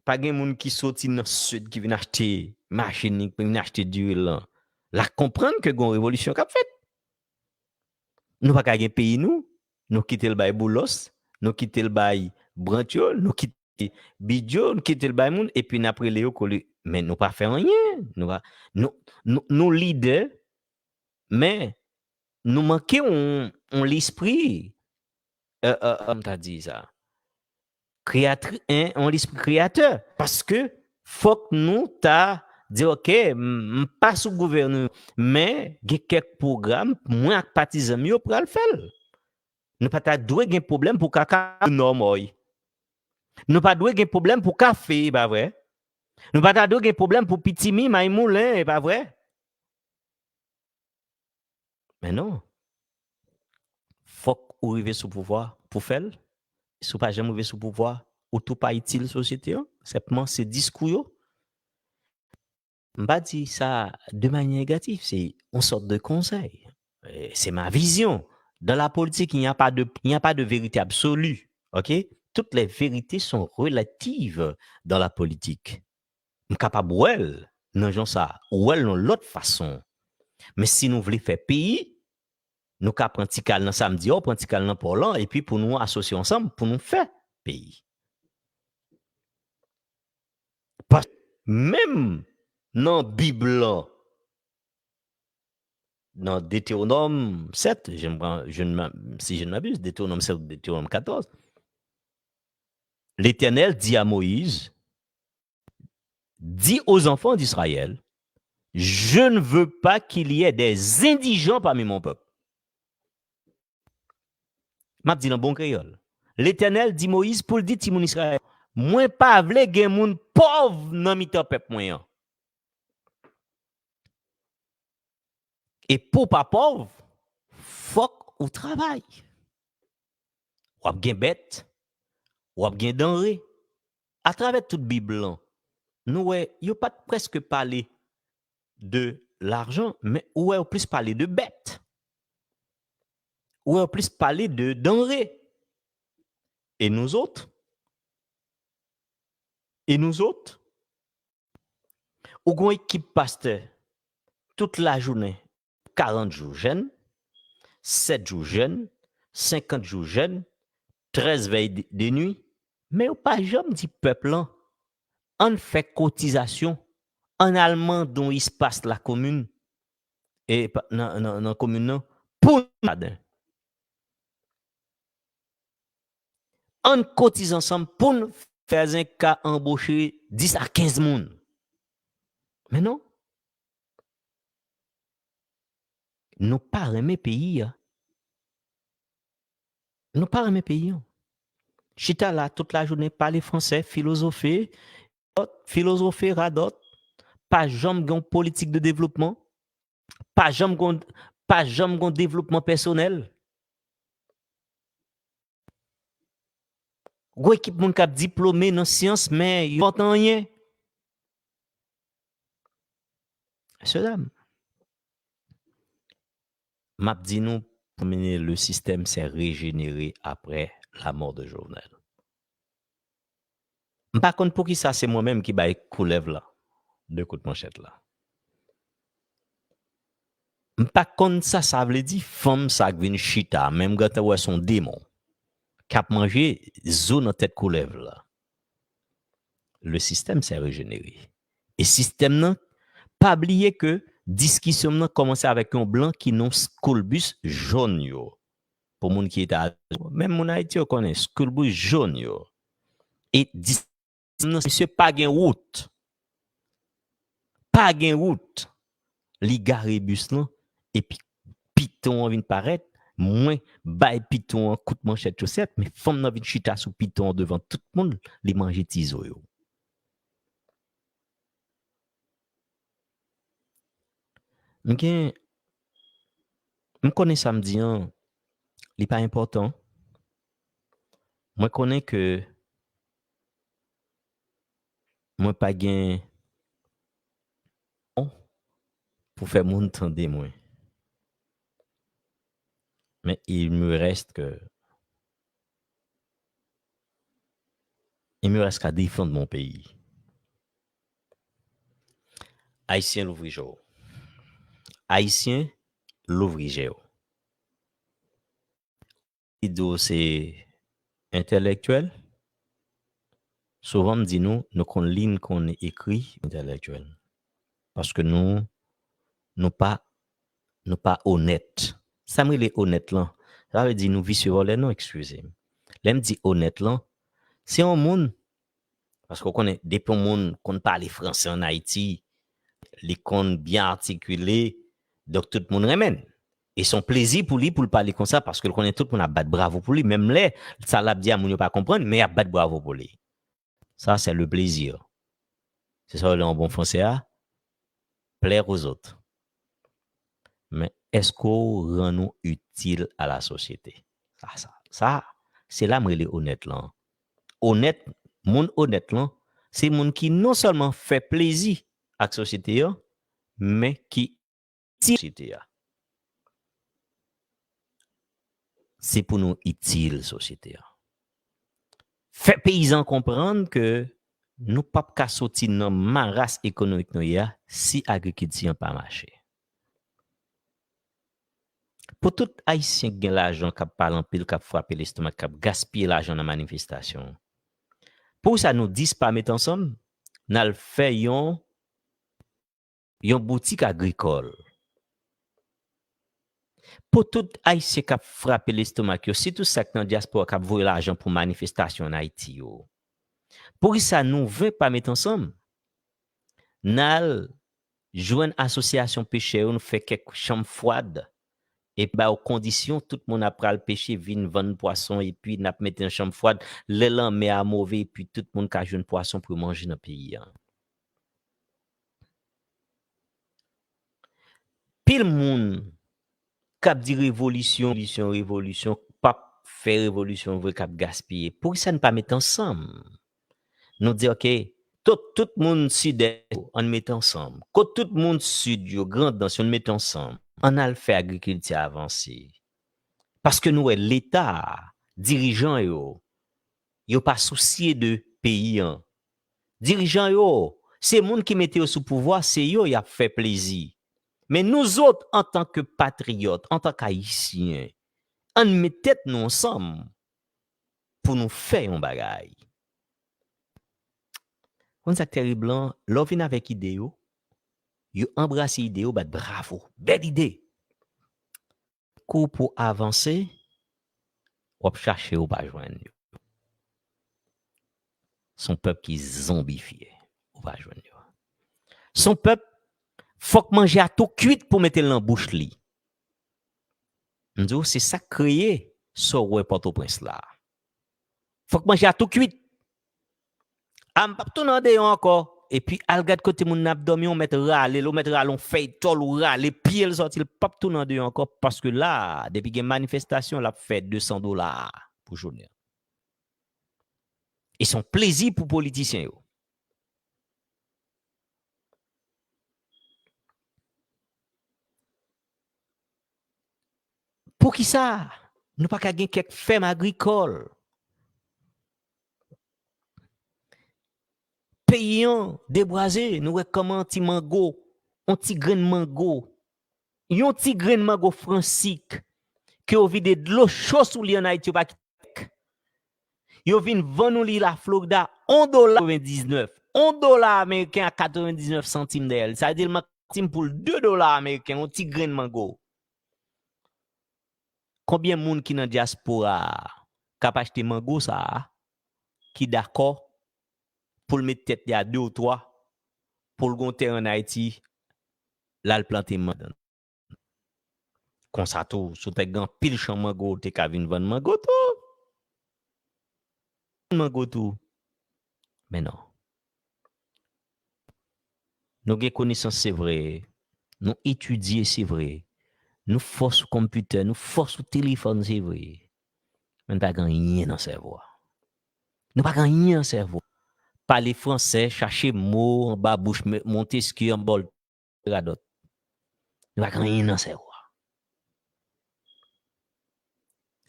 pa gen moun ki soti nan Sid ki vin achte machin, ki vin achte diri lan, l a konprann ke gon revolisyon k ap fèt. Nou pa ka gen peyi nou, nou kite l bay Boulos, nou kite l bay Brantyol, nou kite Bidyo, nou kite l bay moun, epi n ap rele yo kole, men nou pa fè anyen. Nou pa, nou, nou, nou lidè, men nou manke yon, yon lespri, euh, euh, euh, m ta di sa, kreyatri, en, yon lespri kreyatè. Paske fòk nou ta di, "Ok, m, m pa sou gouvènman, men gen kèk pwogram, mwen ak patizan m yo pral fè l." Nou pa ta dwe gen pwoblèm pou kaka nòmòy. Nou pa dwe gen pwoblèm pou kafe, e pa vre? Nou pa ta dwe gen pwoblèm pou pitimi, may moulen, e pa vre? Men non. Fòk ou rive sou pouvwa pou fè l. Si w pa janm rive sou pouvwa, ou tou pa itil sosyete an. Senpman, se diskou yo. M pa di sa de manyè negatif, se yon sòt de konsèy. Eh, c'est ma vision. Dans la politique, il n'y a pas de, il n'y a pas de vérité absolue. OK? Toutes les vérités sont relatives dans la politique. M kapab wè l nan jan sa, ou wè l nan lòt fason. Men si nou vle fè peyi, nou ka pran ti kal nan samdi an, pran ti kal nan pò lan, epi pou nou asosye ansanm, pou nou fè peyi. Pas-, menm nan Bib lan, nan Deutéronome sept, je ne m'en-, je ne m'en-, si je ne m'abuse, Deutéronome sept ou Deutéronome quatorze, Letènèl di a Moyiz, Dis aux enfants d'Israël, je ne veux pas qu'il y ait des indigents parmi mon peuple. M ap di l an bon kreyòl. Letènèl di Moyiz pou l di timoun Izrayèl, mwen pa vle gen moun pòv nan mitan pèp mwen an. E pou w pa pòv, fòk ou travay. W ap gen bèt, w ap gen danre. Atravè tout Bib lan, nou wè, yo pa t prèske pale de lajan, men ou wè yo plis pale de bèt. Ou wè yo plis pale de danre. E nou zòt? E nou zòt? Ou gon ekip pastè, tout lajounen, karant jou jèn, sèt jou jèn, senkant jou jèn, trèz vèy de, de nwi, men yo pa janm di pèp lan, ann fè kotizasyon, ann al mande yon espas lakomin, e pa, nan, nan, nan komin nan, pou nou ladan. Ann kotize ansanm pou n fè zen ka anboche dis a kenz moun. Men non. Nou pa renmen peyi a. Nou pa renmen peyi a. Chita la tout lajounen, pale fransè, filozofe, filozofe, radòt. Pa janm gen yon politik de devlopman. Pa janm gon, pa janm gon devlopman pèsonèl. Gwo ekip moun k ap diplome nan syans, men yo pa anyen. Mesye dam, m ap di nou, pou mwen, le système s'est régénéré après la mort de Jovenel. M pa konn poukisa se mwen menm ki bay koulèv la de kout manchèt la. M pa konn sa sa vle di, fanm sa k vin chita, men m gentan wè se yon demon k ap manje zo nan tèt koulèv la. Le système s'est régénéré. E sistèm nan, pa bliye ke diskisyon m nan kòmanse avèk yon blan ki nan school bus jòn yo. pou moun ki Etazini, menm moun Ayiti yo konnen, school bus jòn yo. E dis nan misye pa gen wout. Pa gen wout. Li gare bis lan, epi piton an vin parèt. Mwen bay piton an kout manchèt chosèt, men fanm nan vin chita sou piton an devan tout moun, li manje tizo yo. M gen, m konnen sa m di an, li pa enpòtan. Mwen konnen ke mwen pa gen pou fè moun tande mwen. Men il me reste que il me reste qu'à défendre mon pays. Ayisyen, louvri je w. Ayisyen, louvri je w. Li di w se entèlektyèl. Souvan m di nou, nou konn li, n konn ekri, entèlektyèl. Paske nou, nou pa, nou pa onèt. Sa m rele onèt lan, sa vle di nou visye vòlè non, eskize m. Lè m di onèt lan, se yon moun, paske w konnen, depi yon moun konn pale franse ann Ayiti, li konn byen atikile, donk tout moun renmen l. E se yon plezi pou li pou l pale konsa, paske l konnen tout moun ap bat bravo pou li, menm lè sa l ap di a moun yo pa konprann, men y ap bat bravo pou li. Ça, c'est le plaisir. Se sa w rele an bon fransè a, plaire aux autres. Men èske w rann ou itil a la sosyete? Sa, sa, sa, se la m rele onèt lan. Onèt, moun onèt lan, se moun ki non sèlman fè plezi ak sosyete an, men ki itil sosyete a. Se pou nou itil sosyete a. Fè peyizan konprann ke nou p ap ka soti nan maras ekonomik nou ye a si agrikilti an pa mache. Pou tout Ayisyen ki gen lajan, k ap pale anpil, k ap frape lestomak, k ap gaspiye lajan nan manifestasyon, poukisa nou dis pa met ansanm, n al fè yon, yon boutik agrikòl? Pou tout Ayisyen k ap frape lestomak yo, sitou sa k nan dyaspora k ap voye lajan pou manifestasyon ann Ayiti yo, poukisa nou ven pa met ansanm, n al jwenn asosyasyon pechè yo, nou fè kèk chanm fwad, epi ba yo kondisyon, tout moun ap pral peche, vin vann pwason, epi n ap mete nan chanm fwad, lè lanmè a move, epi tout moun ka jwenn pwason pou yo manje nan peyi a. Pil moun k ap di revolisyon, revolisyon, revolisyon, p ap fè revolisyon vre, k ap gaspiye. Poukisa n pa met ansanm? Nou di, oke, tout, tout moun Sidès yo, ann met ansanm. Kot tout moun Sid yo, Grandans yo, ann met ansanm. Ann al fè agrikilti a avanse. Paske nou wè Leta a, dirijan yo, yo pa sousye de peyi an. Dirijan yo, se moun ki mete yo sou pouvwa, se yo y ap fè plezi. Men nou zòt, antanke patriyòt, antanke Ayisyen, ann met tèt nou ansanm pou nou fè yon bagay. Konn sa k terib lan, lè w vin avèk ide yo, yo anbrase ide yo, bat bravo. Bèl ide! Kou pou avanse, w ap chache, ou pa jwenn yo. Se yon pèp ki zonbifye, ou pa jwenn yo. Se yon pèp, fòk manje a tou kwit pou mete l nan bouch li. M di w, se sa k kreye sa w wè Pòtoprens la. Fòk manje a tou kwit. A, m p ap tounen andeyò ankò. Epi al gad kote moun nan ap dòmi, ou mèt rale l, ou mèt rale yon fèy tòl, ou rale pye l sòti, l p ap tounen andeyò ankò, paske la, depi gen manifestasyon, l ap fè de san dola pou jounen an. E se yon plezi pou politisyen yo. Poukisa nou pa ka gen kèk fèm agrikòl? Peyi an debwaze, nou wè kòman ti mango, yon ti grenn mango, yon ti grenn mango fransik, ke yo vide dlo cho sou li ann Ayiti, yo pa kite. Yo vin vann ou li la Florida, yon dola katrevendiznèf. Yon dola ameriken a katrevendiznèf santim dèyè l. Sa vle di l manke santim pou l de dola ameriken, yon ti grenn mango. Konbyen moun ki nan dyaspora a k ap achte mango sa a, ki dakò pou l met tèt li a de ou twa, pou l gen yon tèren ann Ayiti, l al plante mango ladan l? Konsa tou, si w te gen anpil chan mango, w te ka vin vann mango tou. Mango tou. Men non. Nou gen konesans, se vre. Nou etidye, se vre. Nou fò sou konpitè, nou fò sou telefòn, se vre. Men nou pa gen anyen nan sèvo a. Nou pa gen anyen nan sèvo. Pale fransè, chache mo anba bouch Me-, Montesquieu, anba Voltaire, radòt. Nou pa gen anyen nan sèvo a.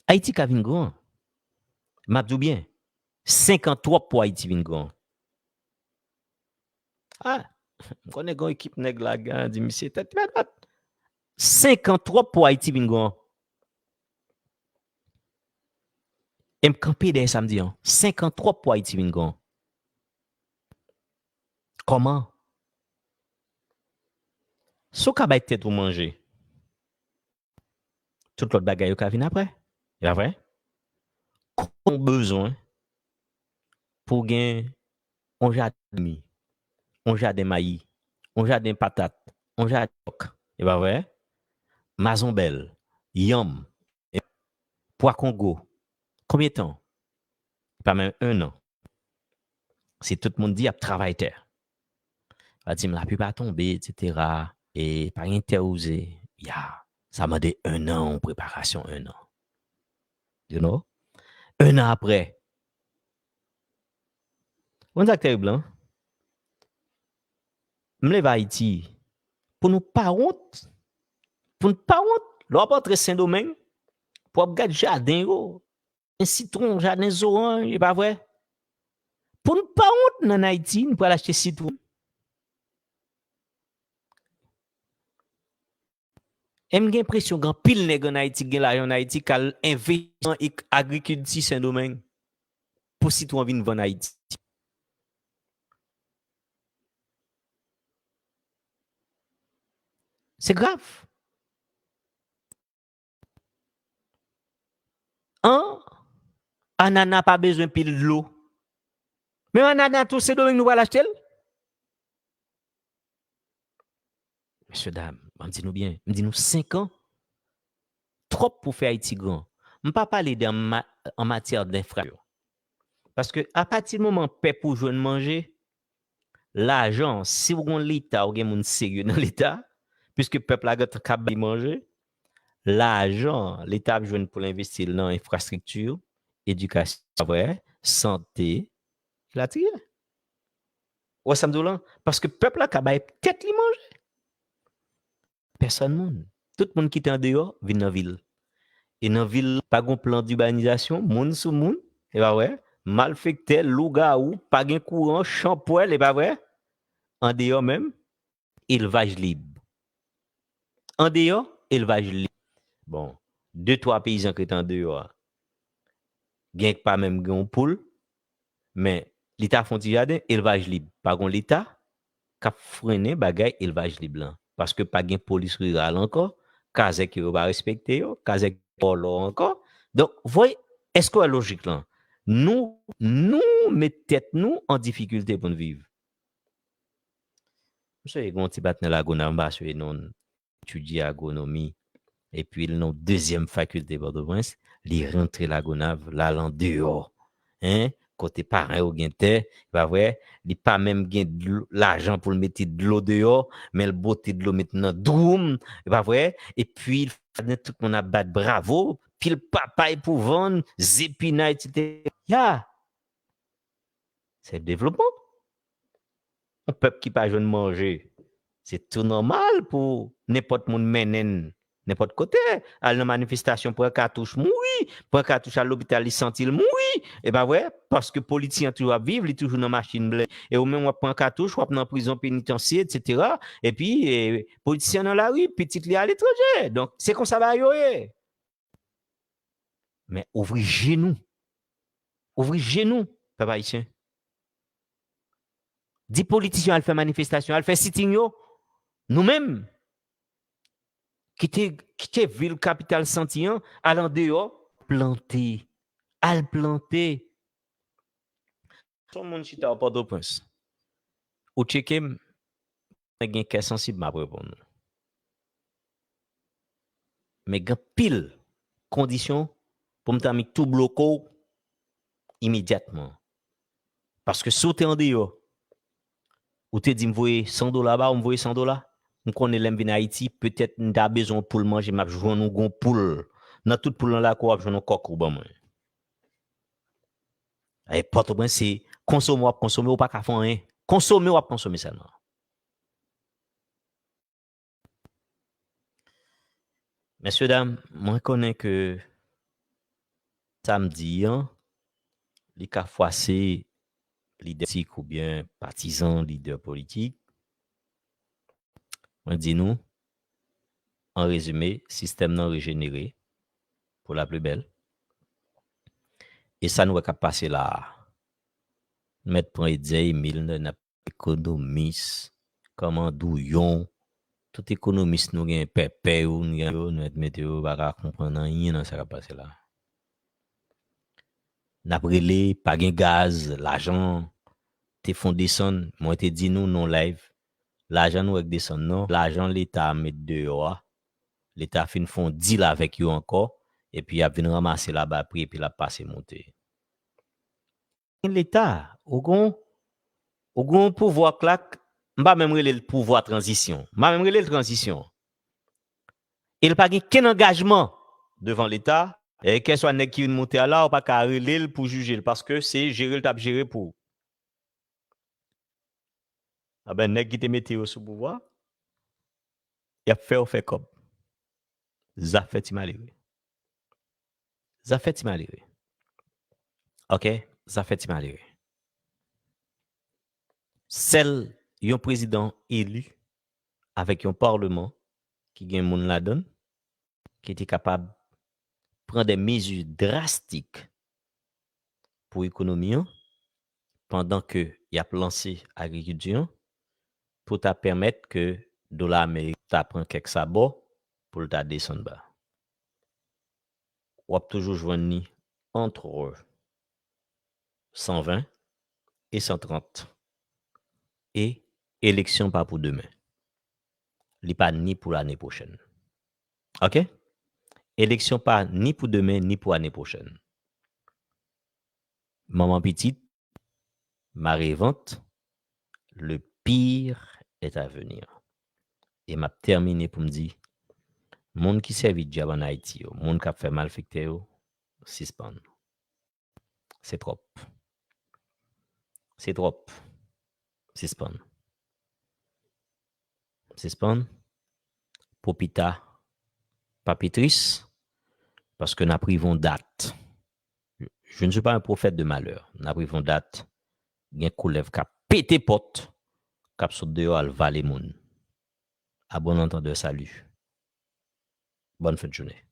Ayiti ka vin gran. M ap di w byen, senk an twòp pou Ayiti vin gran. Ah, m konnen gen yon ekip nèg la k gen di misye tèt li pa dwat. Senk an twòp pou Ayiti vin gran. E m kanpe dèyè sa m di an. Senk an twòp pou Ayiti vin gran. Kòman? Si w ka bay tèt ou manje, tout lòt bagay yo ka vin apre. E pa vre? Kòman w bezwen pou w gen yon jaden mi, yon jaden mayi, yon jaden patat, yon jaden kòk? E pa vre? Mazonbèl, yanm, pwa kongo. Konbyen tan? Pa menm en an. Si tout moun di y ap travay tè. Va di m lapli pa tonbe, etsetera. E pa gen tè wouze. Ya, sa mande en an, yon preparasyon en an. You know? En an apre. Ou konn sa k terib lan? M leve Ayiti. Pou nou pa wont. Pou n pa wont. Lè w ap antre Sendomeng, pou w ap gad jaden yo. Jaden sitwon, jaden zoranj, e pa vre? Pou n pa wont, n ann Ayiti, n pral achte sitwon. E m gen enpresyon gen anpil nèg ann Ayiti, gen lajan ann Ayiti, k al envesti nan ek-, agrikilti Sendomeng pou sitwon vin vann Ayiti. Se grav. An, anana pa bezwen pil dlo. Men anana tou, Sendomeng nou pral achte l. Mesye dam, ban m di nou byen, m di nou senk an, twòp pou fè Ayiti gran. M pa pale de an ma-, an matyè denfrastrikti. Paske apati moman pèp ou jwenn manje, lajan, si w gon Leta, ou gen moun serye nan Leta, piske pèp la gentan ka bay manje, lajan Leta ap jwenn pou l envesti l nan enfrastrikti, edikasyon, vre, sante, elatriye. Ou wè sa m di w lan? Paske pèp la ka bay tèt li manje. Pèsòn moun. Tout moun ki te andeyò vin nan vil. E nan vil, pa gon plan dibanizasyon, moun sou moun, e pa vre, malfektè, lougawou, pa gen kouran, chanpwèl, e pa vre, andeyò menm, elvaj lib. Andeyò, elvaj lib. Bon, de twa peyizan ki rete andeyò a, gen k pa menm gen yon poul, men li ta fè yon ti jaden, elvaj lib. Pa gon Leta k ap frennen bagay elvaj lib lan. Paske pa gen polis riral ankò, kazèk yo, yo pa respekte yo, kazèk vòlò ankò. Donk, voye, èske w wè lojik lan? Nou, nou met tèt nou an difikilte pou n viv. M sonje gen yon ti patnè Lagonav, m pa sonje non l, etidye agwonomi. Epi l nan dezyèm fakilte Pòtoprens, li rantre Lagonav, l al andeyò. Hein? Kote paran yo gen tè, e pa vre? Li pa menm gen dlo, lajan pou l mete dlo deyò, men l bote dlo met nan dwoum, e pa vre? Epi l fè tout moun ap bat bravo, pil papay pou vann, zepinay, etsetera. Ya! Se devlopman. Yon pèp ki pa jwenn manje, se tou nòmal pou nenpòt moun mennen n nenpòt kote. Al nan manifestasyon, pran katouch, mouri. Pran katouch, al lopital, li santi l mouri. E pa vre? Paske politisyen an toujou ap viv, li toujou nan machin blende. E ou menm, w ap pran katouch, w ap nan prizon, penitansye, etsetera. Epi, e, politisyen an nan lari, pitit li aletranje. Donk, se konsa bagay yo ye. Men ouvri je nou. Ouvri je nou, pèp ayisyen. Di politisyen al fè manifestasyon, al fè sitting yo. Nou menm, Kite, kite vil kapital santi an, al andeyò, plante. Al plante. Yon moun chita o Pòtoprens. Ou tcheke m, mwen gen kè sansib, m ap reponn ou. Men gen anpil kondisyon pou m ta mi tou bloke w imedyatman. Paske si w te andeyò, ou te di m voye san dola ba ou, m voye san dola. M konnen lè m vin Ayiti, petèt m ta bezwen yon poul manje, m ap jwenn yon gwo poul. Nan tout poul nan lakou, w ap jwenn yon kòk ou ban mwen. E Pòtoprens, se konsome w ap konsome, ou pa ka fè anyen. Konsome w ap konsome sèlman. Mesye dam, mwen konnen ke sa m di an, li ka fwase lidè politik oubyen patizan lidè politik. Mwen di nou, an rezime, sistèm nan rejenere pou la pli bèl. E sa nou wè k ap pase la a. Mèt pran Etzer Emile nan, nan ekonomis, kòman Douyon, tout ekonomis nou gen, pèpè yo, nou gen yo, nou mèt mete yo, pa ka konprann anyen nan sa k ap pase la. N ap rele, pa gen gaz, lajan te fon desann, mwen te di nou non live, lajan nou wè k desann nan, lajan Leta a met deyò a, Leta fin fon dil avèk yo ankò, epi y ap vin ranmase l a ba pri, epi l ap pase monte. Leta, ou gon, ou gon pouvwa k la, m pa menm rele l pouvwa tranzisyon. M pa menm rele l tranzisyon. E l pa gen kenn angajman devan Leta. E kèswa nèg ki vin monte a la, ou pa ka rele l pou jije l, paske se jere l t ap jere pou ou. Anben, nèg ki te mete yo sou pouvwa, y ap fè yo fè kòb. Zafè ti malere. Zafè ti malere. Ok? Zafè ti malere. Sèl yon prezidan eli avèk yon palman ki gen moun ladan l, ki te kapab pran de mezi drastik pou ekonomi an, pandan ke y ap lanse agrikilti an, pou ta pèmèt ke dola ameriken ta pran kèk sabò pou l ta desann ba. W ap toujou jwenn li antre san ven e san trant. E eleksyon pa pou demen. Li pa ni pou lane pwochèn. Ok? Eleksyon pa ni pou demen, ni pou ane pwochèn. Manman pitit, mare vant, le pire est à venir. E m ap tèmine pou m di, moun ki sèvi dyab ann Ayiti yo, moun k ap fè malfektè yo, sispann. Se twòp. Se twòp. Sispann. Sispann. Pou pita, pa pi tris, paske n ap rive yon dat. Je ne suis pas un prophète de malheur. N ap rive yon dat, gen koulèv k ap pete pòt, k ap sot deyò al vale moun. À bon entendeur, salut. Bonne fin de journée.